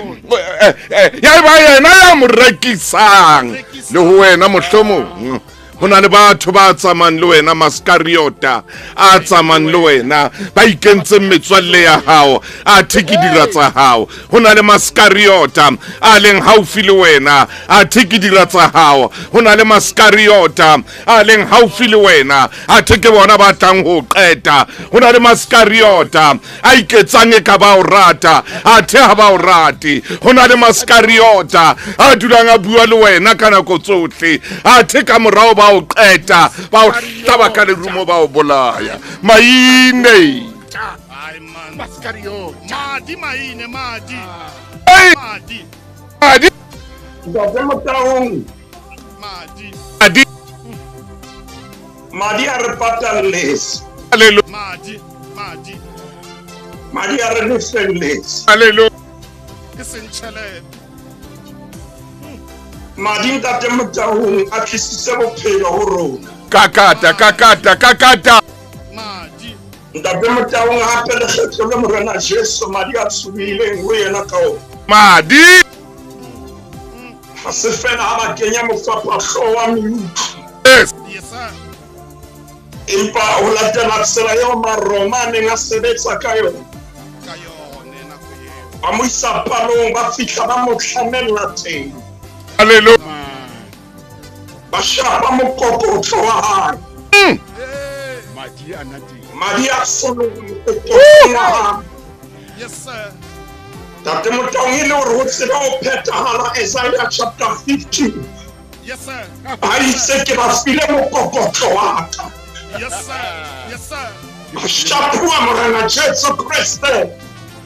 ya ba yena ya mo rekisang. Le ho wena mohlomong ho na le batho ba tsamayang le wena, Maskariota a tsamayang le wena, ba ikentseng metswalle ya hao, a the ke dira tsa hao. Ho na le Maskariota a leng haufi le wena, a the ke dira tsa hao. Ho na le Maskariota a leng haufi le wena, a the ke bona ba tlang ho qeta. Ho na le Maskariota a iketsang e ka ba o rata, a the ha ba o rate. Ho na le Maskariota a dulang a bua le wena ka nako tsohle, a the ka morao ba o qeta, ba o hlaba ka lerumo, ba o bolaya. Maine Madi maine madi. Madi. Madi. Madi. Madi. Madi a re patalletse. Hallelujah. Madi. Madi. Madi a re lefelletse. Hallelujah. Ke seng tjhelete. Madi ntate Motaung a tlisitse bophelo ho rona. Kakata, kakata, kakata. Madi. Ntate Motaung hape lekgetlo le Morena Jesu madi a tshobileng ho yena ka ona. Madi. Ha se fela ha ba kenya mofapahlo wa meutlo. Yes. Yes sir. Empa ho latela tsela eo Maroma a neng a sebetsa ka yona. Ka yone nako eo. Ba mo isa palong, ba fihla ba mo tlamella teng. Hallelujah. Ba shapa mokokotlo wa hae. Madi a na teng. Madi a soloha mokokotlong wa hae. Yes sir. Ntate Motaung e le hore ho tseba ho phethahala Isaiah chapter 15. Yes sir. A itse ke ba file mokokotlo wa ka. Yes sir. Yes sir. Ba shapuwa Morena Jesu Kriste.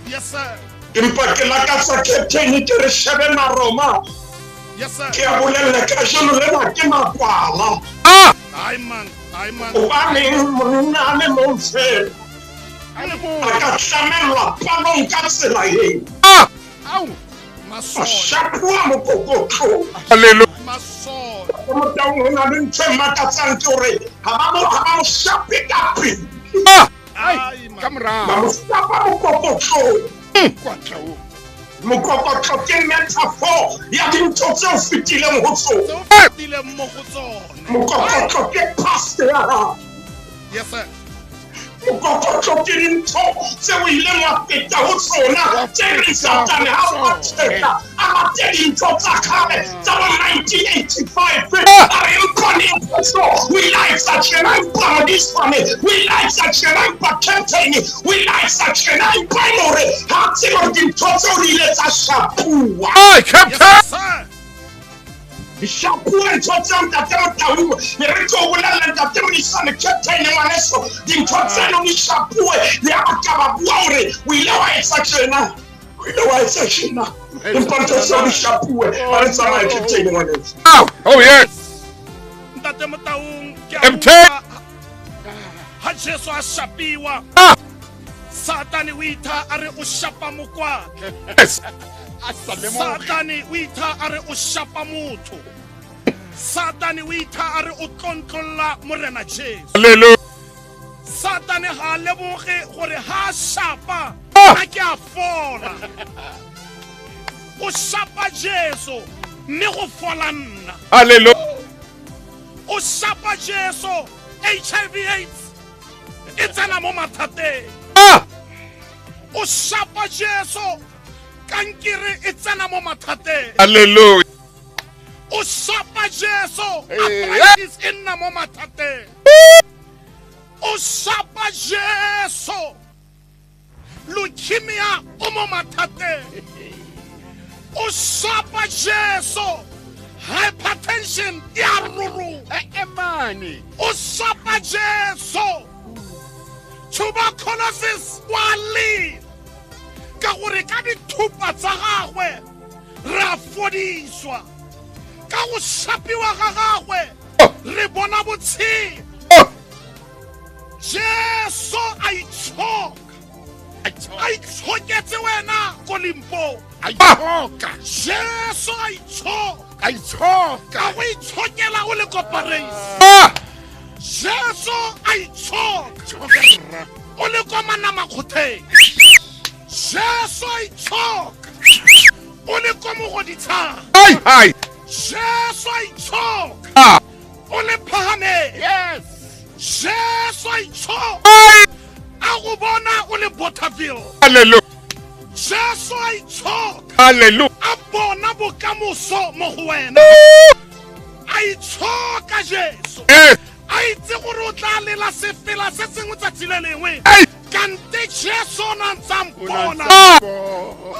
Yes sir. Empa ke lakatsa captain ke re shebe Maroma. Yes sir. Ke a bolella kajeno lena ke makwala. Ai man, ai man. Hobaneng monna a le mong fela a ka tlamellwa palong ka tsela eo? Au. A shapuwa mokokotlong. Hallelujah. Masole. Motaung ho na le ntho e makatsang ke hore ha ba mo shape ka pele. Ai, ka morao. Ba mo shapa mokokotlong. Mokokotlo ke metaphor ya dintho tseo fetileng ho tsona. Tseo fetileng mo go tsona. Mokokotlo ke past ya hao. Yes sir. Mokokotlo ke dintho tseo o ileng wa feta ho tsona tse reng Satane ha o theka a batle dintho tsa kgale tsa bo 1985 a re empa ne phoso o ile a etsa tjena empa modisane o ile a etsa tjena empa captain o ile a etsa tjena empa e le hore ha tsebe hore dintho tseo di ile tsa shapuwa. Ai, captain. Shapuwa ntho tseo ntate Motaung ne re tlo bolella ntate Modisane captain ngwaneso dintho tseno di shapuwe le a ka ba bua hore o ile wa etsa tjena o ile wa etsa tjena empa ntho tseo di shapuwe ha re tsamaye captain ngwaneso. Oh yes. Ntate Motaung ke a utlwa ha Jesu a shapiwa Satane o itha a re o shapa mokwatla. Yes. Satane o itha a re o shapa motho. Satane o itha a re o tlontlolla morena Jesu. Hallelujah. Satane ha leboge gore ha shapa a ke a fola. O shapa Jesu mme go fola nna. Hallelujah. O shapa Jesu HIV AIDS e tsena mo mathateng. O shapa Jesu kankere e tsena mo mathateng. Hallelujah. O shapa Jesu arthritis e nna mo mathateng. O shapa Jesu leukemia o mo mathateng. O shapa Jesu hypertension e a ruruha. Emane. O shapa Jesu tuberculosis wa le ka gore ka dithupa tsa gagwe re a fodiswa ka go shapiwa ga gagwe re bona botshelo. Jesu a itshoka a itshoketse wena ko Limpopo. A itshoka. Jesu a itshoka a itshoka ka go itshokela o le ko Paris. Jesu a itshoka o le ko Manamakgotheng. Jesu a itshoka o le ko Mogoditshane. Ai ai. Jesu a itshoka o le Phahameng. Yes. Jesu a itshoka a go bona o le Bothaville. Hallelujah. Jesu a itshoka. Hallelujah. A bona bokamoso mo go wena. A itshoka Jesu. Yes. A itse gore o tla lela sefela se sengwe tsatsi le lengwe. Kante Jesu o na ntse a mpona.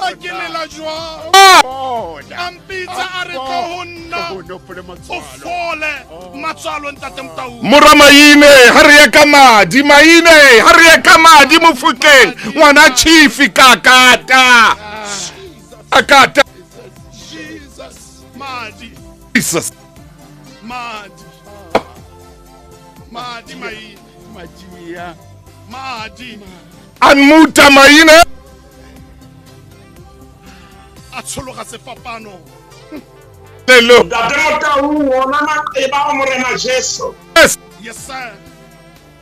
A ke lela jwang? A mpitsa a re tlo ho nna o fole matswalo ntate Motaung. Mora Maine ha re ye ka madi Maine ha re ye ka madi Mofokeng ngwana chief kakata. Akata. Jesus madi. Jesus madi. Madi Maine. Madia. Madi. Anmuta Maine. A tshologa sefapano. Hallelujah. Ntate Motaung ona maqeba a morena Jesu. Yes. Yes sir.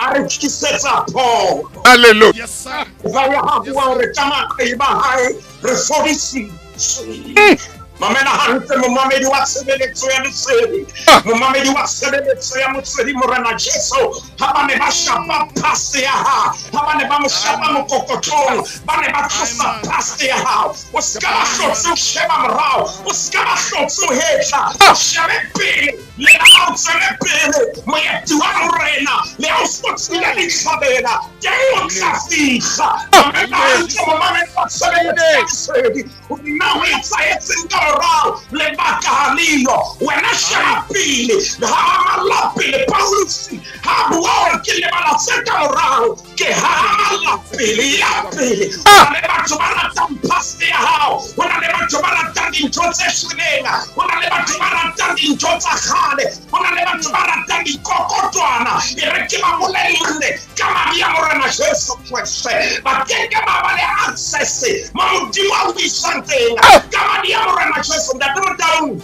A re tlisetsa pholo. Hallelujah. Yes sir. Ba ya ha bua hore ka maqeba hae re fodisitswe. Mamela hantle momamedi wa tshebeletso ya lesedi, momamedi wa tshebeletso ya motswedi morena Jesu ha ba ne ba shapa pase ya hao, ha ba ne ba mo shapa mokokotlong, ba ne ba tlosa pase ya hao. O ska ba hlotse o sheba morao, o ska ba hlotse o hetla, o shebe pele, le ha o tswele pele, moeti wa morena, le ha o fotsile ditlhabela, teng o tla fihla. Mamela hantle momamedi wa tshebeletso ya lesedi, nna ho etsahetseng ka morao lebaka ha leyo. Wena sheba pele, ha amalla pele. Paulus ha bua hore ke lebala tse ka morao, ke Ke hahamalla pele ya pele. Ho na le batho ba ratang past ya hao. Ho na le batho ba ratang dintho tse shweleng. Ho na le batho ba ratang dintho tsa kgale. Ho na le batho ba ratang dikokotwana. E re ke ba bolelle ka madi a Morena Jesu Kreste. Ba keke ba ba le access mo Modimo a o isang teng. Ka madi a Morena Jesu. Ntate Motaung.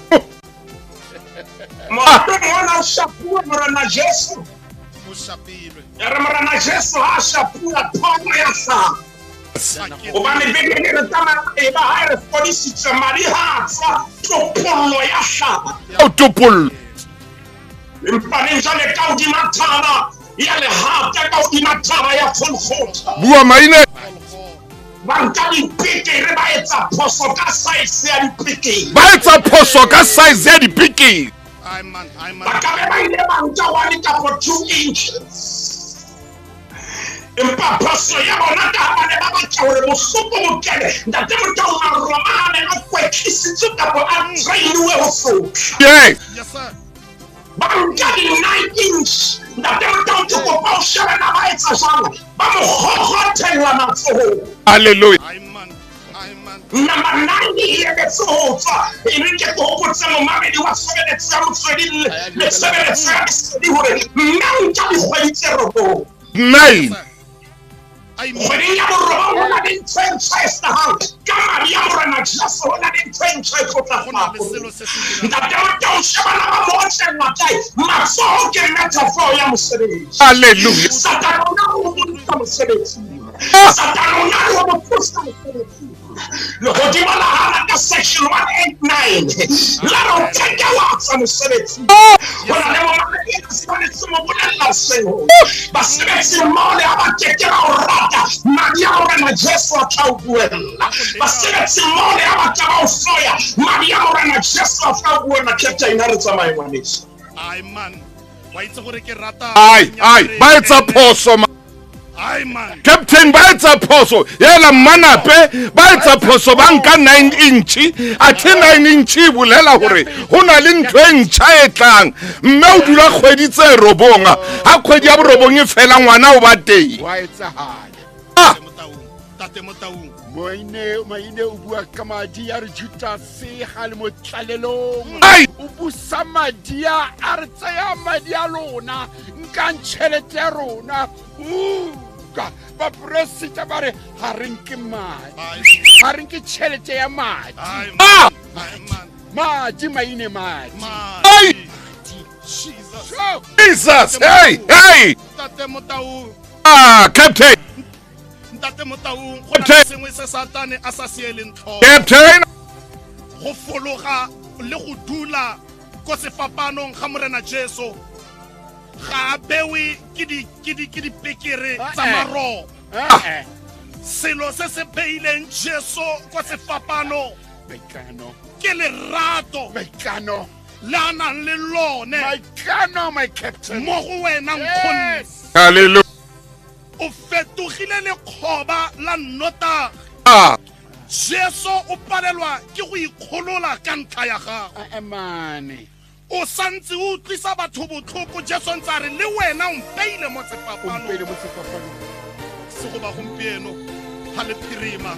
Moatong ona o shapuwe Morena Jesu. O shapilwe. Ya re Morena Jesu ha a shapuwa pholo ya hlaha. Hobane Bibele re tsamaya e ba ha re fodisitswe madi ha a tswa topollo ya hlaha. O topollo. Empa neng jwale ka hodima thaba ya lehata, ka hodima thaba ya Golgotha. Bua maine. Ba nka dipekere ba etsa phoso ka size ya dipekere. Ba etsa phoso ka size ya dipekere. Ba ka be ba ile ba nka 1 kapa 2 inches. Empa phoso ya bona ka ha ba ne ba batla hore bohloko bo kene. Ntate Motaung a Roma a ne a kwetlisitswe kapa a trainiwe ho sotla. Yes. Yes sir. Ba nka di-9 inch. Ntate Motaung ke kopa o shebe na ba etsa jwang. Ba mo kgokgothella matsohong. Hallelujah. Number 9 e emetse ho tswa. E re ke hopotse momamedi wa tshebeletso ya Motsweding le tshebeletso ya Lesedi hore nna nka dikgwedi tse 9. 9. Kgweding ya borobong ho na le ntho e ntjha e hlahang. Ka madi a Morena Jesu ho na le ntho e ntjha e tlo tla hlaha. Ntate Motaung shebana ba mo otlellwa kae? Matsoho ke metaphor ya mosebetsi. Hallelujah. Satane o na le ho bontsha mosebetsing. Satane o na le ho mo tlosa mosebetsing. Lehodimo la hana ka section 189 la re o keke wa tswa mosebetsing. Ho na le momamedi ya tshwanetse mo bolella hoseng hona. Basebetsi mmoho le ha ba keke ba o rata, madi a Morena Jesu a tla o buella. Basebetsi mmoho le ha ba tla ba o hloya, madi a Morena Jesu a tla o buella. Captain, ha re tsamaye ngwaneso. Ai man, wa itse gore ke rata. Ai, ai, ba etsa phoso. Ai man. Captain ba etsa phoso. Yela mmanape ba etsa phoso ba nka 9 inch. Athe 9 inch e bolela hore ho na le ntho e ntjha e tlang. Mme o dula kgwedi tse 9. Ha kgwedi ya borobong e fela ngwana o ba teng. Wa etsahala. Tate Motaung. Maine o bua ka madi a re Judas ha le mo tlalelong. O busa madi a re tsaya madi a lona, nkang tjhelete ya rona. Ba president ba re ha re nke madi. Ha re nke tjhelete ya madi. Madi maine madi. Ai. Jesus. Hey, hey. Tate Motaung. Ah, Captain. Ntate Motaung, go na le sengwe se Satane a sa sieleng tlhoko. Captain. Go fologa le go dula ko sefapanong ga Morena Jesu ga a bewe ke dipekere tsa maroba. Selo se se beileng Jesu ko sefapanong ke lerato le a nang le lone. Maikano, my captain. Mo go wena nkgonne. Hallelujah. O fetogile lekgoba la nnotagi. Jesu o palelwa ke go ikgolola ka ntlha ya gago. O santse o utlwisa batho botlhoko. Jesu ntse a re le wena o mpeile mo sefapanong. Se go ba gompieno ha le phirima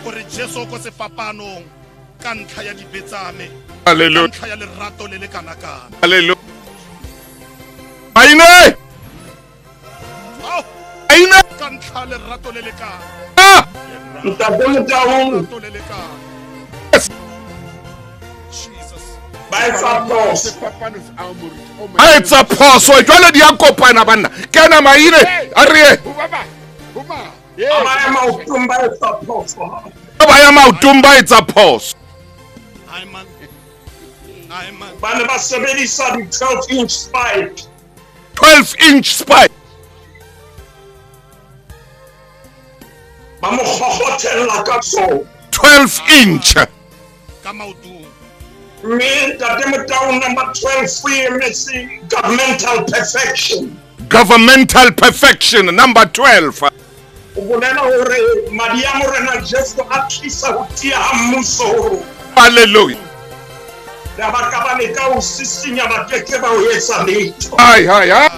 gore Jesu ko sefapanong ka ntlha ya dibe tsa me. Hallelujah. Ka ntlha ya lerato le le kana-kana. Hallelujah. Maine. Amen. Ka ntlha lerato le le kana. Ntate Motaung. Lerato le le kana. Jesus. Ba etsa phoso. Ba etsa phoso. Jwale di a kopana banna. Kena maine a re ye. Ba ya maotong ba etsa phoso. Ba ya maotong ba etsa phoso. Ai man. Ai man. Ba ne ba sebedisa di 12 inch spike. 12 inch spike. Ba mo kgokgothella ka tsona. 12 inch. Ka maotong. Mme Ntate Motaung, number 12 e emetse governmental perfection. Governmental perfection number 12. O bolela hore madi a Morena Jesu a tlisa ho tiya ha mmuso ho rona. Hallelujah. Le ba ka ba leka ho sisinya ba keke ba ho etsa letho. Ai ai ai.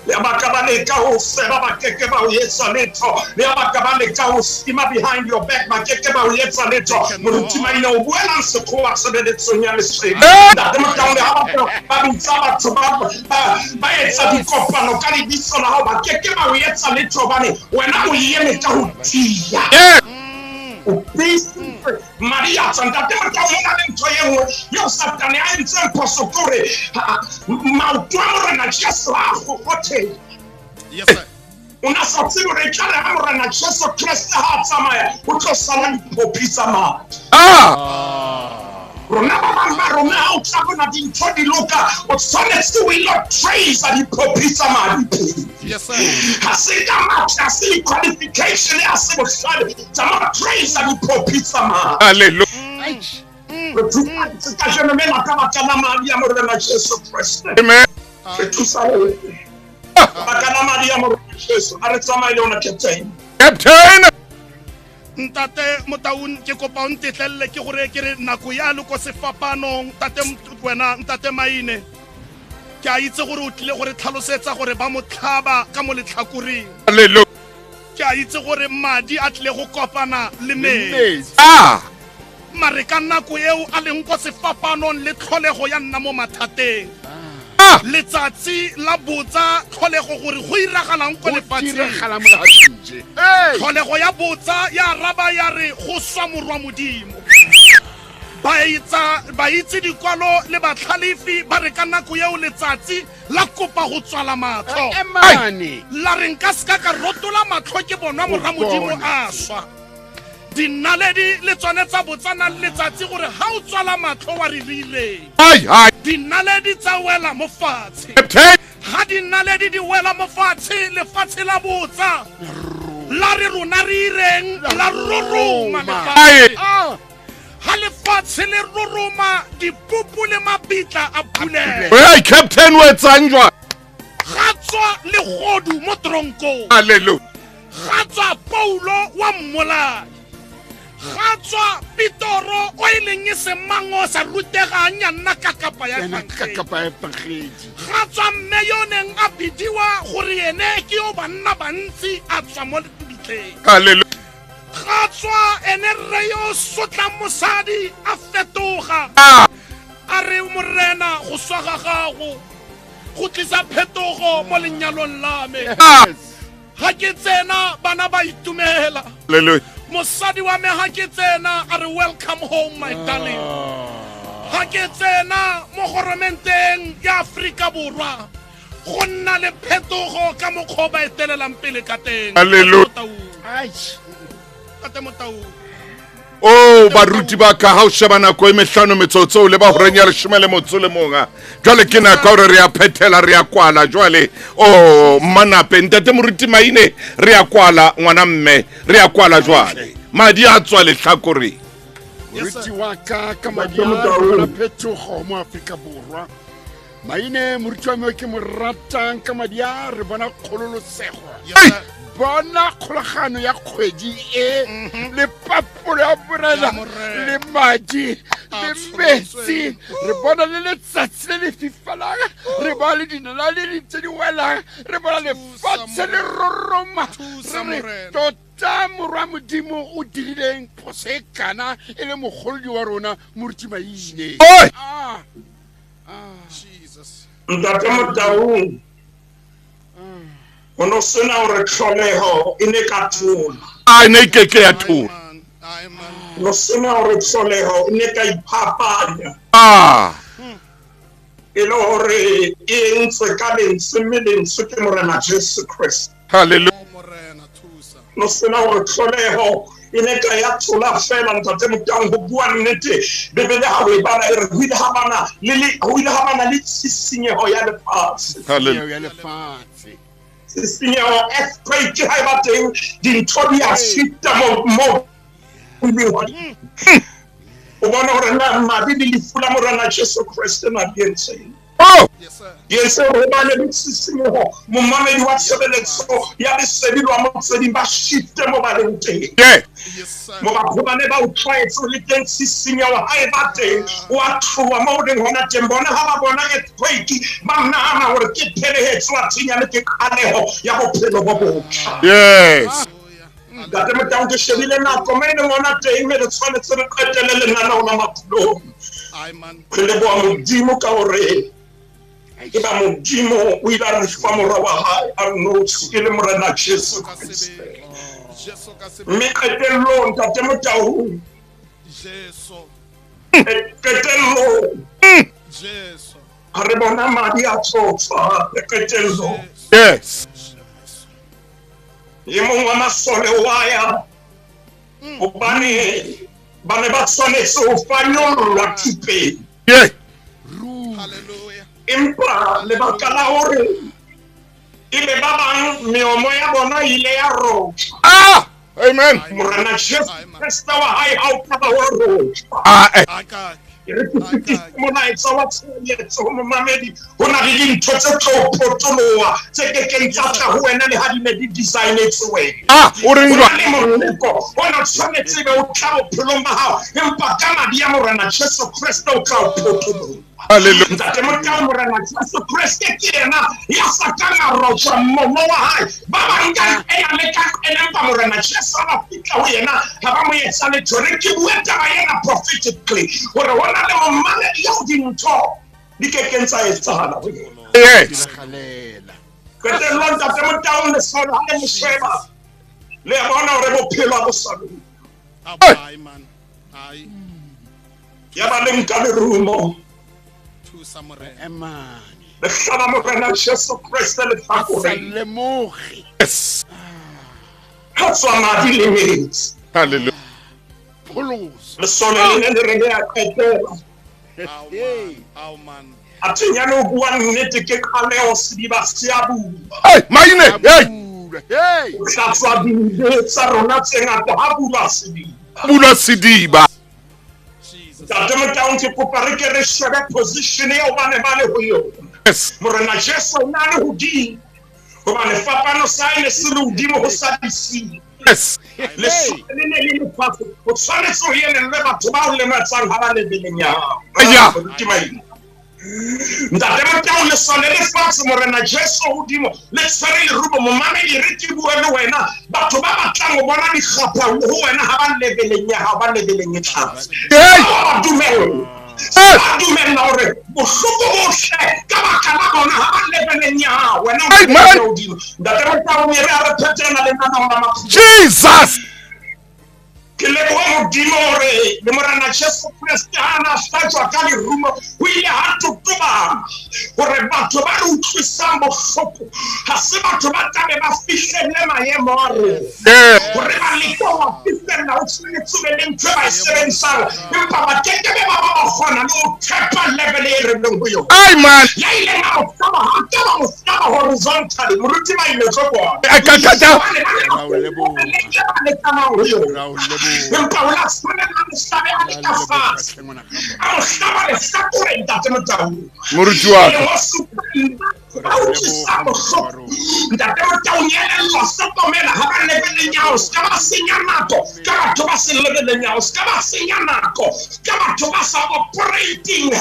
Le ha ba ka ba leka ho seba, ba keke ba o etsa letho. Le ha ba ka ba leka ho schema behind your back, ba keke ba o etsa letho. Moruti Maine o buelang sekgowa tshebeletsong ya lesedi. Ntate Motaung, le ha ba bitsa batho ba etsa dikopano ka lebitso la hao, ba keke ba o etsa letho hobane wena o eme ka ho tiya. O tiisitse madi a tswa. Ntate Motaung, ho na le ntho e nngwe eo Satane a entseng phoso ke hore maoto a Morena Jesu a kgokgothehile. Yes, sir. O na sa tsebe hore etlare ha Morena Jesu Kreste ha a tsamaya, o tlo sala diphophi tsa madi. Rona ba bang ba rona ha o tla bona dintho di loka, o tshwanetse o ilo trace diphophi tsa madi pele. Yes, sir. Ha se ka matla, ha se qualification, ha se bohlale, tsamaya trace diphophi tsa madi. Hallelujah. Re thusa kajeno mena ka baka la madi a Morena Jesu Kreste. Amen. Re thusa ho baka la madi a Morena Jesu. A re tsamaye le ona, Captain. Captain. Ntate Motaung, ke kopa o ntetlelle ke gore ke re nako ya le ko sefapanong. Ntate wena, Ntate Maine, ke a itse gore o tlile gore tlhalosetsa gore ba mo tlhaba ka mo letlhakoreng. Hallelujah. Ke a itse gore madi a tlile go kopana le metsi. Mare ka nako eo a leng ko sefapanong le tlholego ya nna mo mathateng. Letsatsi la botsa tlholego gore go iragalang ko lefatsheng. Tlholego ya botsa ya araba ya re go swa morwa Modimo. Ba itse dikwalo le batlhalefi ba re ka nako eo letsatsi la kopa go tswala matlho. La re nka seka ka rotola matlho ke bonwa morwa Modimo a swa. Dinaledi le tsone tsa botsana le letsatsi gore ha o tswala matlho wa re rileng. Dinaledi tsa wela mo fatshe. Ha dinaledi di wela mo fatshe, lefatshe la botsa. La re rona re ireng, la roroma lefatshe. Ha lefatshe le roroma, dipupu le mabitla a phulela. Hey, Captain, o etsang jwang? Ga tswa legodu mo tronkong. Hallelujah. Ga tswa Paulo wa mmolai. Ga tswa Petoro o e leng e semang o sa rutegang ya nna kakapa ya efangedi. Ga tswa mme yo neng a bidiwa gore ene ke yo banna bantsi a tswa mo lebitleng. Hallelujah. Ga tswa ene rre yo sotlang mosadi a fetoga. A re Morena go swa ga gago go tlisa phetogo mo lenyalong la me. Ha ke tsena bana ba itumela. Hallelujah. Mosadi wa me ha ke tsena a re welcome home my darling. Ha ke tsena mo goromenteng ya Afrika Borwa go nna le phetogo ka mokgwa ba etelelang pele ka teng. Hallelujah. Tate Motaung. Oh, baruti ba ka ha o sheba nako e mehlano metsotso le ba horeng ya 11. Jwale ke nako hore re a phethela, re a kwala jwale. Oh, mmanape Ntate Moruti Maine, re a kwala ngwana mme, re a kwala jwale. Madi a tswa lehlakoreng. Moruti wa ka ka madi a bona phetogo mo Afrika Borwa. Maine moruti wa me ke mo ratang ka madi a re bona kgololosego. Bona kgolagano ya kgwedi e le papolo ya Morena le madi le metsi, re bona le letsatsi le le fifalang, re bona le dinaledi tse di welang, re bona lefatshe le roroma. Re re tota morwa Modimo o dirileng phoso e kana e le mogolodi wa rona Moruti Maine. Ntate Motaung, o no sena hore tlholeho e ne ka thola. A ne ke ke ya thola. No sena hore tlholeho e ne ka iphapanya. E le hore e entswe ka lentswe, mme lentswe ke Morena Jesu Kreste. Hallelujah. No sena hore tlholeho e ne ka ya thola fela. Ntate Motaung, ho bua nnete, Bibele ha o e bala e re ho ile ha bana le tshisinyeho ya lefatshe. Hallelujah. Tshisinyeho, earthquake ha e ba teng, dintho di a shifta mo o bona hore na madi le lefu la Morena Jesu Kreste na di entseng. Oh! Yes, hobane le tshisinyeho momamedi wa tshebeletso ya lesedi lwa motsweding ba shifte mo ba leng teng. Mo batho ba ne ba o tlwaetse le teng tshisinyeho ha e ba teng wa tloha mo o leng hona teng. Bona ha ba bona earthquake ba nahana hore ke phelehetso wa thinyane ke qaleho ya bophelo bo botjha. Yes. Ntate Motaung ke shebile nako mo e leng hona teng mme re tshwanetse re qetele lenaneo la maphelong. Re leboha Modimo ka hore e ba Modimo o ile a re fa mora wa hae a nnotshi e le Morena Jesu Kriste. Mme qetellong Ntate Motaung, qetellong ha re bona madi a tsotswa qetellong. Yes. E mong wa masole wa ya hobane ba ne ba tshwanetse ho fanyollwa thupeng. Empa lebaka la hore ebe ba bang meomo ya bona ile ya rotjwa. Ah! Amen. Morena Jesu Kriste wa hae ha o ka ba wa rotjwa. Ah! Re fetisa molaetsa wa tshireletso ho momamedi. Ho na le dintho tse tlo potoloha tse kekeng tsa tla ho wena le ha di ne di designetswe wena. Ah, o reng jwang? Ho na le moleko ona tshwanetse be o tla bophelong ba hao, empa ka madi ya Morena Jesu Kriste o tla o potoloha. Hallelujah. Ntate Motaung, Morena Jesu Kriste ke yena ya sa kang a rotjwa mmomo wa hae. Ba bang ka ena le ka ena, empa Morena Jesu ha ba fihla ho yena ha ba mo etsa letho. Re ke bue taba ena prophetically hore ho na le momamedi eo dintho di kekeng tsa etsahala ho yena. Yes. Qetellong Ntate Motaung, lesole ha le mo sheba le a bona hore bophelo ha bo sa loka. Ya ba le nka lerumo le hlaba Morena Jesu Kriste lehlakoreng. Yes. Ha tswa madi le metsi. Hallelujah. Lesole le ne le re le a qetela. A thinyane o bua nnete ke qaleho sediba se a bula. Hey, maine, hey. O hlatswa dibe tsa rona tse ngata ha bulwa sediba. Bulwa sediba. Ntate Motaung, ke kopa re ke re shebe position eo ba ne ba le ho yona. Yes. Morena Jesu o na le hodimo hobane fapano sa hae ne se le hodimo ho sa disiu. Yes. Lesole le ne le le fatshe. O tshwanetse ho elellwe batho ba o lematsang ha ba lebeleng ya hao. Ya. Ntate Motaung, lesole le fatshe, Morena Jesu hodimo le tshwere lerumo. Momamedi, re ke bue le wena, batho ba batlang ho bona dikgapha ho wena ha ba lebeleng ya hao, ba lebeleng e tlase. Ba dumella. Ba dumella hore bohloko bohle ka baka la bona ha ba lebeleng ya hao. Wena o lebeleng hodimo. Ntate Motaung, re a re phetela lenaneo la maphelo. Jesus. Ke leboha Modimo hore le Morena Jesu Kriste ha na hlajwa ka lerumo ho ile ha totobana hore batho ba re utlwisang bohloko ha se batho ba tlabe ba fihlelle maemo a rona. Hore ba leke ho fihlella ho tshwanetse be le ntho e ba e sebedisang, empa ba kekebe ba ba ba kgona le ho thepa level e re leng ho yona. Amen. Ya ileng a mo hlaba, ha ka ba mo hlaba horizontally, moruti ba ile tlo bona. Empa o la tshwanela a mo hlabe a le ka fatshe. A mo hlaba lehlakoreng, Ntate Motaung. Moruti wa ka. Ba utlwisa bohloko. Ntate Motaung, elellwa, hlokomela ha ba lebeleng ya hao. Se ka ba senya nako ka batho ba se lebeleng ya hao. Se ka ba senya nako ka batho ba sa operating.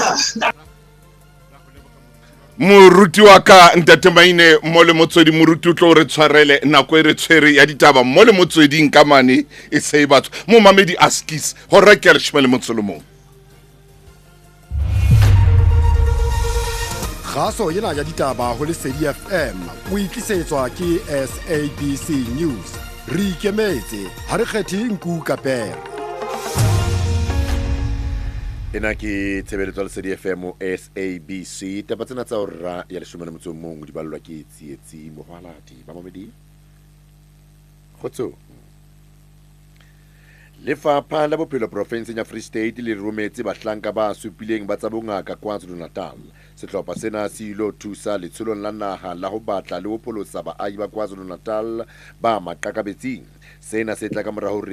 Moruti wa ka Ntate Maine mo le motswedi, moruti o tlo re tshwarele nako e re tshwere ya ditaba mo le motsweding ka mane e se e batho momamedi a skis hora ke 11. Kgaso ena ya ditaba ho Lesedi FM o itlisetswa ke SABC News. Re ikemetse ha re kgethe nku ka pere. Ena ke tshebeletso ya Lesedi FM SABC. Taba tsena tsa hora ya 11 di ballwa ke Tsietsi Mohwaladi. Ba mamedi kgotso. Lefapha la Bophelo profenseng ya Free State le rometse bahlanka ba supileng ba tsa bongaka KwaZulu-Natal. Sehlopha sena se ilo thusa letsholong la naha la ho batla le ho pholosa baahi ba KwaZulu-Natal ba maqakabetsing. Sena se tla ka mora hore